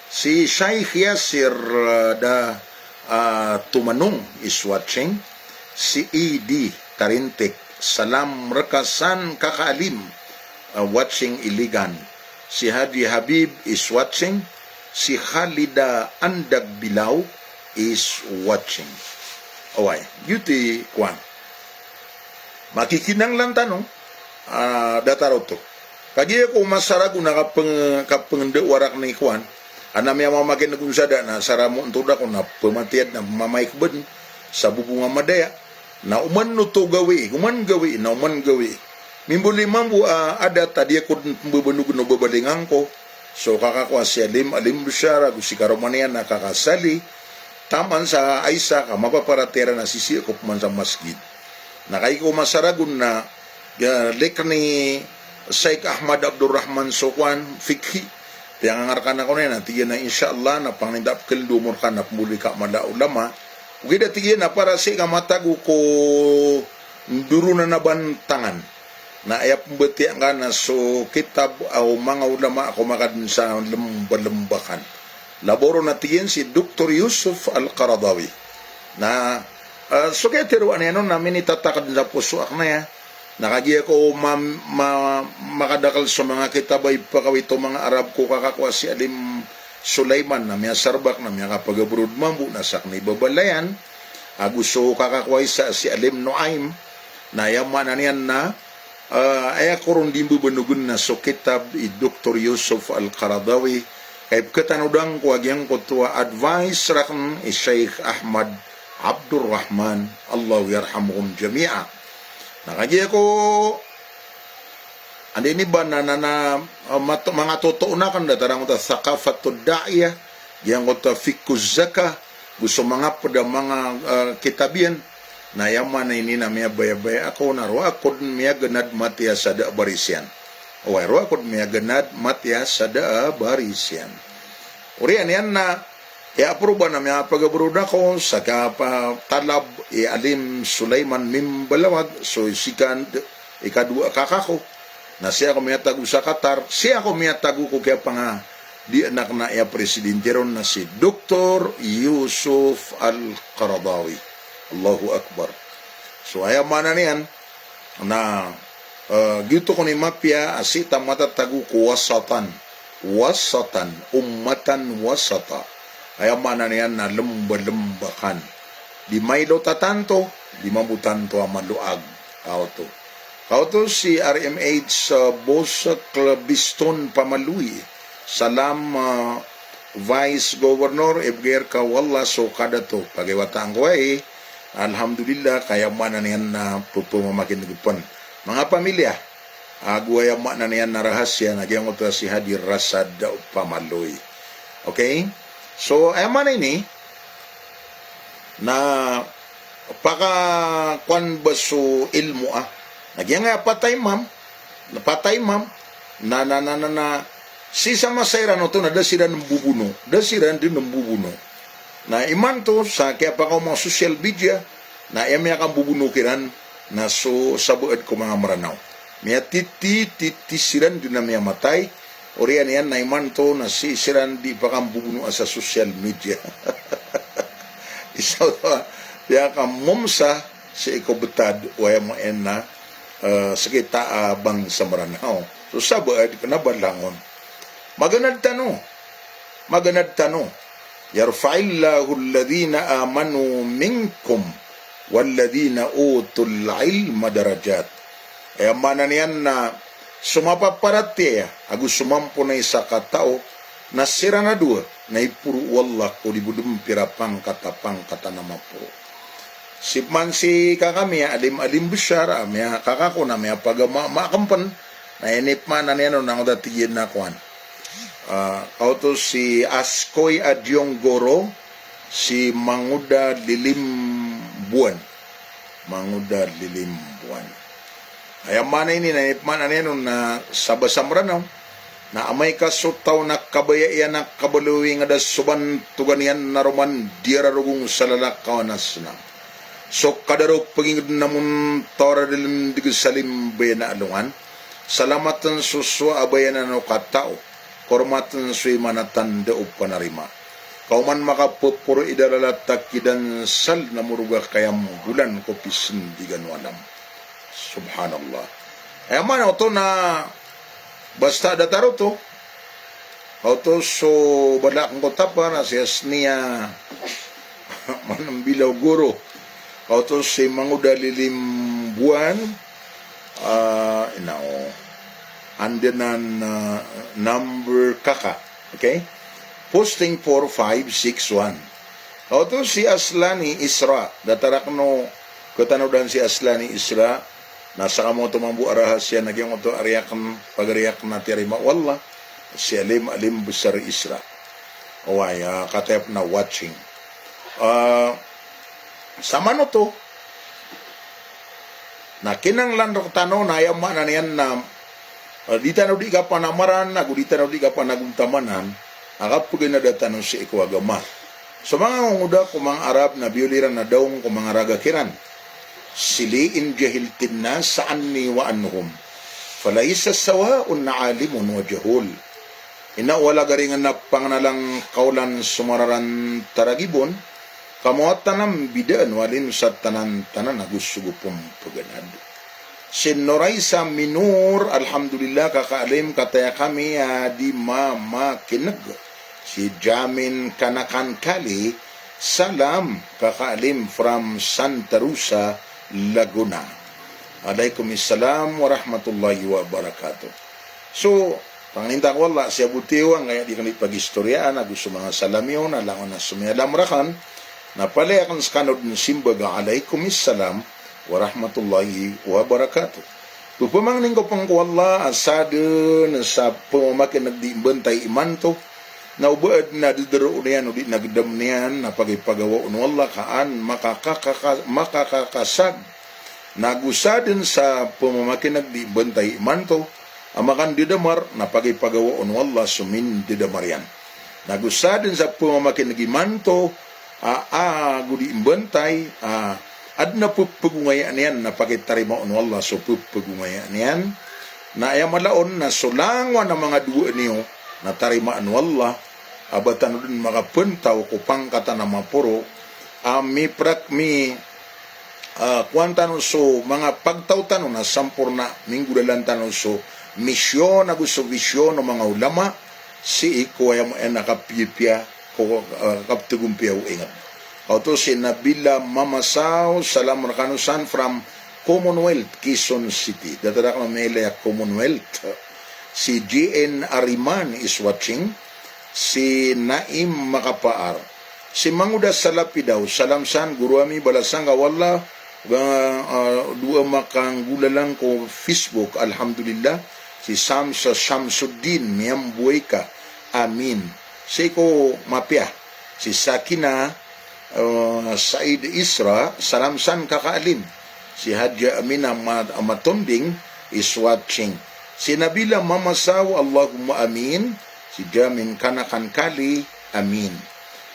Si Shaykh Yasir, ah, da, ah, Tumanong is watching, si E D Tarintik, salam reka san Kaka Alim, ah, watching Iligan. Si Haji Habib is watching. Si Khalida Andag Bilao is watching. Oway, giyoto i kowan. Makikinanglan tano, ah, datar oto. Kagiya ko masaragon a kapeng-, kapengenda warak ni kowan. Ana miyamamakineg on sa da na saramo nto da ko na pematiyad na mamaik bed sa bobong a madaya. Na oman oto gawii, oman gawii, na oman gawii. Mimboli mambo a adat a di ako den pembebenog no babalingan ko. So kakakowa si Alim, Alim Bashar, ago si karoma niyan a kaka Sali, taman sa isa ka mapaparatiyaya iran a sisii ko pman sa masgid. Na kagiya ko masaragon na, ya, likni Sheikh Ahmad Abdul Rahman so kowan, fiqhi, piyangangarkan ako niyan, na tig iyan a insha Allah, na pangni da pkhaldo mo rka na pmbaloy ka a mala a ulama. Ogaid a tig iyan a para sii ka matago ko ndoronan a bantangan, na aya pmbatiya ngka na so kitab o manga ulama a komakad sa lembalembakan. Labaw ron a tig iyan si Doktor Yusuf Al-Qaradawi. Na, ah, so kiyatharoa niyan on na minitatakd sa poso akn aya. Na kagiya ko ma-, ma-, makadakl so manga kitab a ipakawit o manga Arab ko kakakowa si Alim Sulaiman, na miyasarbak, na miyakapagabroad mambo, na sakn i babalayan, ago so kakakowa isa si Alim Nuaim, na aya maana niyan na, ah, aya ko ron di mbabanogen na so kitab i Doktor Yusuf Al-Qaradawi, ka ipkatanodan ko a giyangkoto a advice rakn i Sheikh Ahmad Abdul Rahman, Allahu yarhamuhum jami'a. Na kagiya ko anda ini ba na, na, na, ah, mato-, manga toto on akn datar angkoto a thaqafatud da'iyah, giyangkoto a fiqhuz zakah, go so manga pd a manga, ah, kitab iyan. Na aya maana ini na miyabayabaya ako na roo ako dn miyaganad matiya sa da a baris iyan. Oway, roo ako dn miyaganad matiya sa da a baris iyan. Oriyan iyan na, aya aproba na miyapagabroad ako sa kapatalab i Alim Sulaiman Mimbalawag, so sikan d-, ikadowa a kaka ko. Na sii ako miyatago sa Qatar, sii ako miyatago ko kiyapangadian akn a aya presidente ron na si Doktor Yusuf Al-Qaradawi. Allahu Akbar. So, aya maana niyan na, eh, giyoto kon i mapiya a sii ta matatago ko wasatan. Wasatan, ummatan wasata. Aya maana niyan na lembalembakan. Di mailot a tanto, di mambo tanto a maloag. Kaoto. Kaoto si R M H, uh, Boss Klebiston Pamaloy. Salam, uh, Vice Governor, ibgay rka o Allah so kadato. Pagiwata angko ai, alhamdulillah, ka aya maana niyan na pepemamakineg pn. Manga pamilya, ago aya maana niyan na rahasiya na giyangkoto a si Hadi Rasad Pamaloy. Okay? So, aya maana ini, na pakakowan ba so ilmo a. Na giyangkaya pataymam, na pataymam, na, na, na, na, na, sii sa masa iran oto na da siran mbobono, da siran dn mbobono. Na imanto sa kiyapakaoma o social media, na aya miyakambobono kiran, na so sabaad ko manga Mranaw. Miyatiti, titi siran dn a miyamatay, oriyan iyan na imanto na sii siran di pakambobonoa sa social media. Isa oto a piyakamomsa sii ko btad o aya maana, eh, sekita a bangsa Mranaw. So sabaad kna ba langon. Maganad tano. Maganad tano. Yarfa'illahu alladhina amanu minkum walladhina utul ilma darajat. Aya maana niyan na so mapaparatiyaya ago so mamponay sa katao na siran a dowa na iporo o Allah ko di bo dn pira pangkat a pangkat a na maporo. Sii pman si kaka mi a Alim, Alim Bashar, a miyakaka ko na miyapagama, makampen, na ini pman a niyan on angkoto a tig iyan a kowan. Ah, kaoto si Askoy a Diyonggoro, si Mangoda Lilimbuan. Mangoda Lilimbuan. Aya maana ini na ipman a niyan on na sa basa Mranaw. Na amay ka so taw na kabaya iyan a kabaloy a ingd a so bantogan iyan na roman diyararogong sa lalakaw a na senang. So kadaro peginged na montaw a dalendeg sa limbayan a alongan. Salamaten so sowa a bayanan o katao. Kormaten so imanatan da o panarima. Kaoman makapeporo i dalal a takidan sal na morog a kayambolan ko pisendigan o alam. Subhanallah. Aya maana oto na basta datar oto. Oto so bala akn ko tapa na si Asnia Manambilaw Goro. Oto si Mangoda Lilimbuan. Ah, ina o. Andanan, ah, number kaka. Okay? Posting four five six one. Oto si Aslani Isra. Datar akn o katanodan si Aslani Isra. Na saka mo oto mambo a rahasiya na giyangkoto a riyaken, pagariyaken a tiyarima o Allah. Si Alim, Alim Besar Isra. Oway, ah, kataya pn a watching. Ah, samanoto, na kinanglan rktano na aya maana niyan na, ah, di tano di kapanamaran, ago di tano di kapanagontamanan a kapeganada tano sii ko agama. So manga ongoda ko manga Arab na biyoli ran a daong ko manga raga kiran. Sii in jahiltin nas anni wa anhum, falaysa sawa'un alimun wa jahul. Ino a wala garingan a pangnalang kaolan so mararan taragibon, ka mawatan a mbidaan o alim sa tanan-tanan ago so gopon peganad. Si Noraisa Minor, alhamdulillah, kaka Alim, kataya kami a di mamakineg. Si Jamin Kanakan Kali, salam, kaka Alim, from Santa Rosa, Laguna. Alaikum salam warahmatullahi wabarakatuh. So, pangninta ko Allah, sii bo tiyo angkaya di kami pagistoryaan, ago so manga salam iyo, na langon a somiyalam rakan, na palaya akn skano dn simbag a alaikum salam warahmatullahi wabarakatuh. Pphangnin ko pn ko Allah a sadn sa pmamakineg di mbantay imanto, na o ba adn a dederoon iyan odi na gedam niyan na pagipagawa on o Allah ka an makakakaka-, makakakasag. Na go sadn sa pmamakineg di mbantay imanto a makandedamar na pagipagawa on o Allah so mindedamar iyan. Na go sadn sa pmamakineg imanto a, a, go di mbantay a, adn a pphagongayaan iyan na pakitarima on o Allah so pphagongayaan iyan. Na aya mala on na so langowan a manga dowaan iyo na tarimaan o Allah, a ba tano dn makapntaw ko pangkatan a maporo, a miprak mi, ah, kowan tano so manga pagtaw tano na samporna, minggolalan tano so misyon ago so visyon o manga ulama, sii ko aya maana a kapiyapiya ko, ah, kaptagompiya o ingd. Kaoto si Nabila Mamasaw, salam rkano san from Commonwealth, Quezon City. Datar akn a mailay a Commonwealth. Si G N Ariman is watching. Si Naim Makapaar. Si Mangoda Salapidaw, salam san, goro ami, balasan ka o Allah, ga, ah, dowa makanggolalan ko Facebook, alhamdulillah. Si Samsa Shamsuddin, miyamboy ka. Amin. Sii ko mapiya. Si Sakina, ah, Said Isra, salam san kaka Alim. Si Hadja Amina Ma-, Matonding is watching. Si Nabila Mamasaw, Allahumma amin. Si Jamin Kanakan Kali, amin.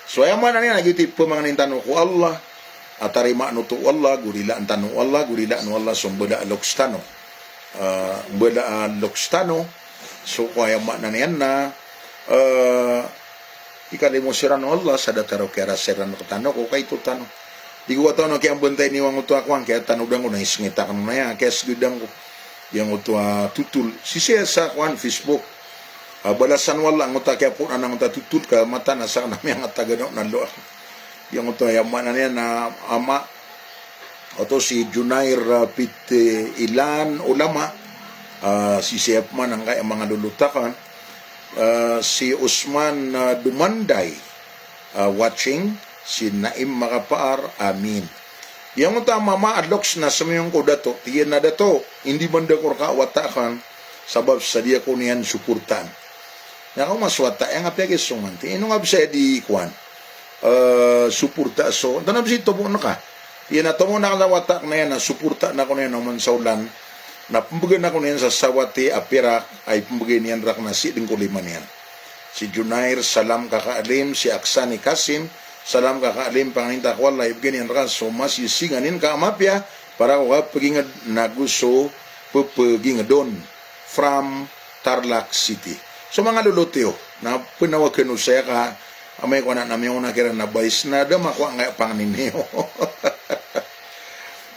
So aya maana niyan na giyoto i pmangnin tano ko Allah, a tarimaan oto o Allah, go rilaan tano o Allah, go rilaan o Allah so mbala a loks tano. Ah, mbala a loks tano. So ko aya maana niyan na, ah, ikalimo siran o Allah sa datar o kiyarasay ran rktano ko kaito tano. Di ko katawan o kiyambantay niyo angkoto a kowan, kiyatanodan ko na isngit akn on aya, kiyasgdan ko. Giyangkoto a totol. Sii sa kowan, Facebook. Ah, balasan o Allah angkoto a kiyapoon angkoto a totol ka mataan a sakn a miyangatagan o nalo. Giyangkoto aya maana niyan na ama. Oto si Junair, ah, Pit, eh, Ilan Ulama. Ah, si Siyap man angkaya manga lolot akn. Ah, si Usman, ah, Dumanday, ah, watching, si Naim Makapaar, amin. Giyangkoto a mama a loks na somiyong ko dato, tig iyan a dato, indimanda ko rka a wata akn, sabap sa di ako niyan suportaan. Na kaoma so wata iyan a piyagisongan, tig iyan, ino nga bs aya di kowan, eh, suporta so, antonaa bs i tomo ngka? Tig iyan a tomo akn a wata akn iyan na suportaan ako niyan oman sa olan, na pmbgan ako niyan sa sawati a pirak a ipmbgay niyan rakn a sii dn ko lima niyan. Si Junair, salam kaka Alim. Si Aksani Kasim, salam kaka Alim, pangninta ko Allah a ibgay niyan rka so masisinganin ka a mapiya para ko kapagingd nago so ppagingd on. From Tarlac City. So manga lolot iyo, na pnawagan o saya ka amay ko anan a miyaona kiran na bais na da makowa angkaya pangnin iyo.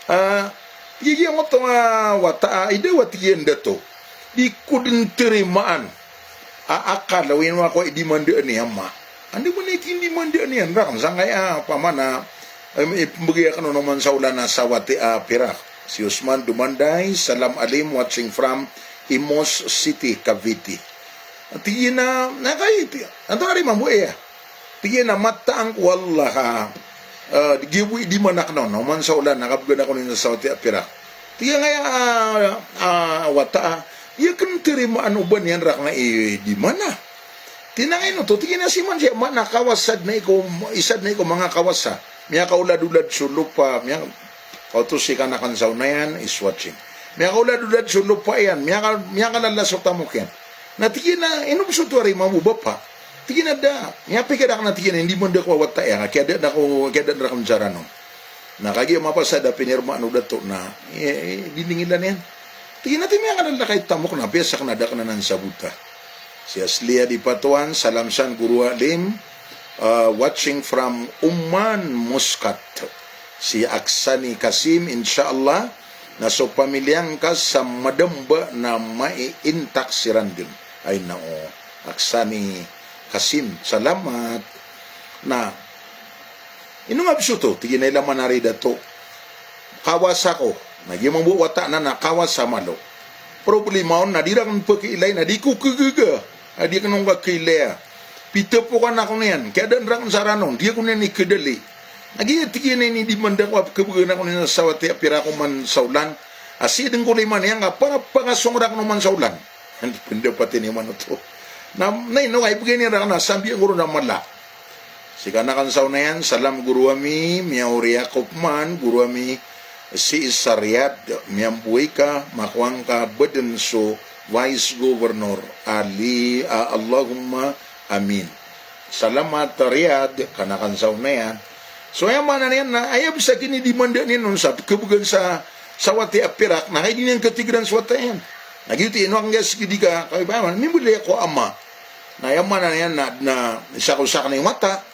Ah, tig iyan giyangkoto a wata a, ida wata iyan dato. Di ko dn tarimaan a akal o ino ako a idimandaan iyan ma. Anda bo na ikindimandaan iyan rakn sangkaya, ah, pamana, em, ipmbgay akn on oman sa olan a sawati a pirak. Si Usman Dumanday, salam Alim, watching from Imus City, Cavite. Tig iyan a, na kay, tig iyan, antonaa i mambo aya? Tig iyan a mataan ko Allah ka, eh, di giya bo idiman akn on oman sa olan a kabgan ako niyan sa sawati a pirak. Tig iyan ngaya, ah, ah, wata a, Aya kn tarimaan o ba niyan rakn i di mana. Tig iyan a ino oto, tig iyan a si man siya mana kawasa dn a iko, isa dn a iko manga kawasa. Miyakaoladolad so lopa, miya-, oto si kanakan sa onayan is watching. Miyakaoladolad so lopa iyan, miyaka-, miyakalala so tamok iyan. Na tig iyan a ino bs oto a rima bo bapa. Tig iyan a da, miyapikir akn a tig iyan a ino man da ko a wata iyan, kiyada na ko, kiyada na rakn sa Ranon. Na kagiya mapasad a pinirmaan o dato na, eh, eh, dindingilan iyan. Tig iyan a tig iyan a miyakalalakay tamok na piyasa kna da kna nan sabota. Si Asliya di Patuan, salam san Guru Alim, uh, watching from Umman, Muscat. Si Aksani Kasim, insha Allah, na so pamilya ngka sa Madamba na maiintak siran dn. Ay nao, Aksani Kasim, salamat. Na, ino nga bs oto, tig iyan a ila man ari dato. Kawasa ko. Na giya mambo wata na na kawasa malo. Problema on na di rakn pkiilay na di ko kagaga. A di akn on ka kailaya. Pitapokan ako niyan. Kiyadaan rakn sa Ranon. Di ako niyan ikadali. Na giya tig iyan a ini di man da ko a pkabgan ako niyan sa wata iyan a pirak oman sa olan. A sidn ko lima niyan ka para pangasong rakn oman sa olan. Anda pendapat ini man oto. Na, na ino ka ibgay niyan rakn a sambi ngoro na mala. Si kanakan sa onayan, salam guru ami, miyaori ako pman, guru ami, sii sa Riyadh, miyamboy ka, makowa ngka badn so Vice Governor Ali, ah, Allahumma amin. Salamat Riyadh, kanakan sa onayan. So aya maana niyan na, aya bs a kinidimanda niyan on sa, kabgan sa, sa wata iyan a pirak, na kay di niyan katigran so wata iyan. Na giyoto i ino akn giya sgidi ka, kay ba, mimbalay ako ama. Na aya maana niyan na, na isa ko sakn i wata,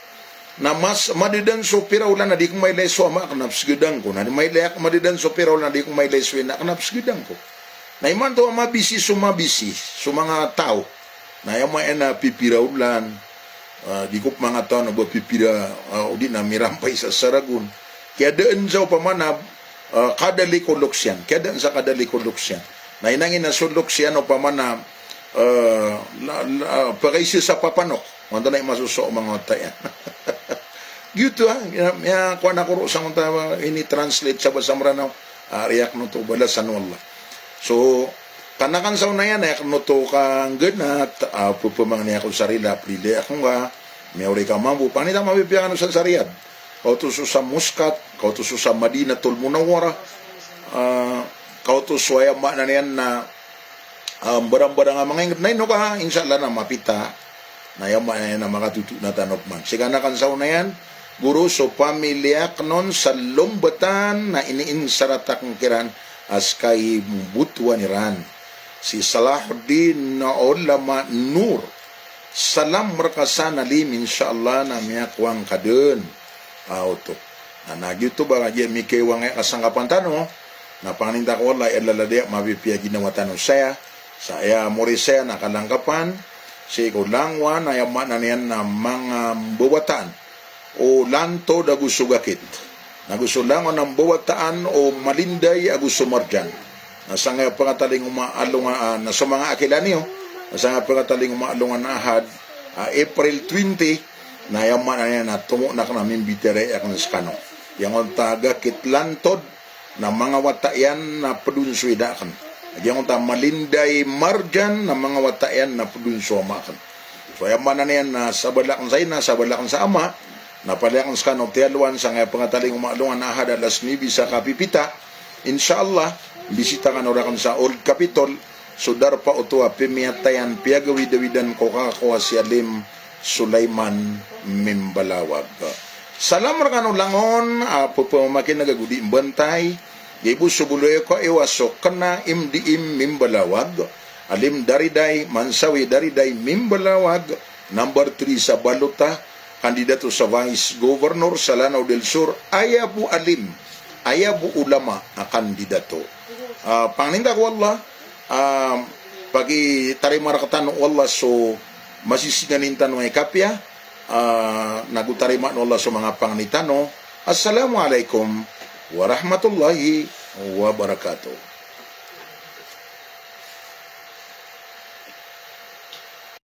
na mas, madadan so pira olan na di ko mailay so ama akn a psgdan ko. Na di mailay ako, madadan so pira olan na di ko mailay so ina akn a psgdan ko. Na imanto a mabisi so mabisi so manga taw. Na aya maana pipira olan, ah, di ko pmangatawan o ba pipira, ah, o di na mirampay sa saragon. Kiyadaan sa opama na, ah, kadali ko loks iyan. Kiyadaan sa kadali ko loks iyan. Na inangin a so loks iyan opama na, ah, la, la, pakaisa sa papanok. Manto na imasoso o manga wata iyan. Giyoto, ah, miya, miyakowa na koro sa ngonta ini-translate sa basa Mranaw. Ah, riyak no to balasan o Allah. So, kanakan sa onayan, aya kano to kangganat, ah, pepemangni ako sa rila, pelilay ako nga, miyaori ka mambo, pangni ta mapipiya kano san sa Riyadh. Kaoto so sa Muscat, kaoto so sa Madinatul Munawwarah, ah, kaoto so aya maana niyan na, ah, mbarang-barang a manga ingd na ino ka, insha Allah na mapita, na aya maana niyan na makatoto na tano pman. Si kanakan sa onayan, guru, so pamilya akn on sa Lombatan na iniinsarat akn kiran a ska i mbotowan iran. Si Salahuddin Ulama Nur. Salam rka san Alim, insha Allah na miyakowa ngka dn. Ah, oto. Na, na giyoto ba kagiya mikaiwang aya kasangkapan tano. Na pangnin ta ko Allah, aya laladiya mapipiya ginawa tano saya. Sa aya mori saya na kalangkapan. Sii ko langowan, aya maana niyan na manga mbawataan o lantod ago so gakit. Na go so langon a mbawataan o malinday ago so marjan. Na sangkaya pakatalingoma a alongan, ah, na so manga akila niyo, na sangkaya pakatalingoma a alongan a Ahad, ah, April twenty, na aya maana niyan na tomo na kna mimbitiyarai akn skano. Giyangkoto a gakit lantod, na manga wata iyan na pd on so ina akn. Giyangkoto a malinday marjan na manga wata iyan na pd on so ama akn. So aya maana niyan na sabala akn sa ina, sabala akn sa ama, na palaya akn skano tiyalowan sangkaya pakatalingoma a alongan a Ahad alas nuebe sa kapipita. Insha Allah, bisita kano rakn sa Old Capitol, so darpa oto a pimiyatayan, piyagawidawidan ko kakakowa si Alim Sulaiman Mimbalawag. Salam rkano langon a pphamakineg ago di mbantay, giya bo so bolayoka iwa so kna M D M Mimbalawag, Alim Dariday, Mansawi Dariday Mimbalawag, number three sa balota, kandidato sa Vice Governor sa Lanao del Sur, aya bo alim, aya bo ulama a kandidato. Ah, pangnin ta ko Allah, ah, pakitarima rktano o Allah so masisinganin tano a ikapiya, ah, nago tarimaan o Allah so manga pangni tano. Assalamu alaikum warahmatullahi wabarakatuh.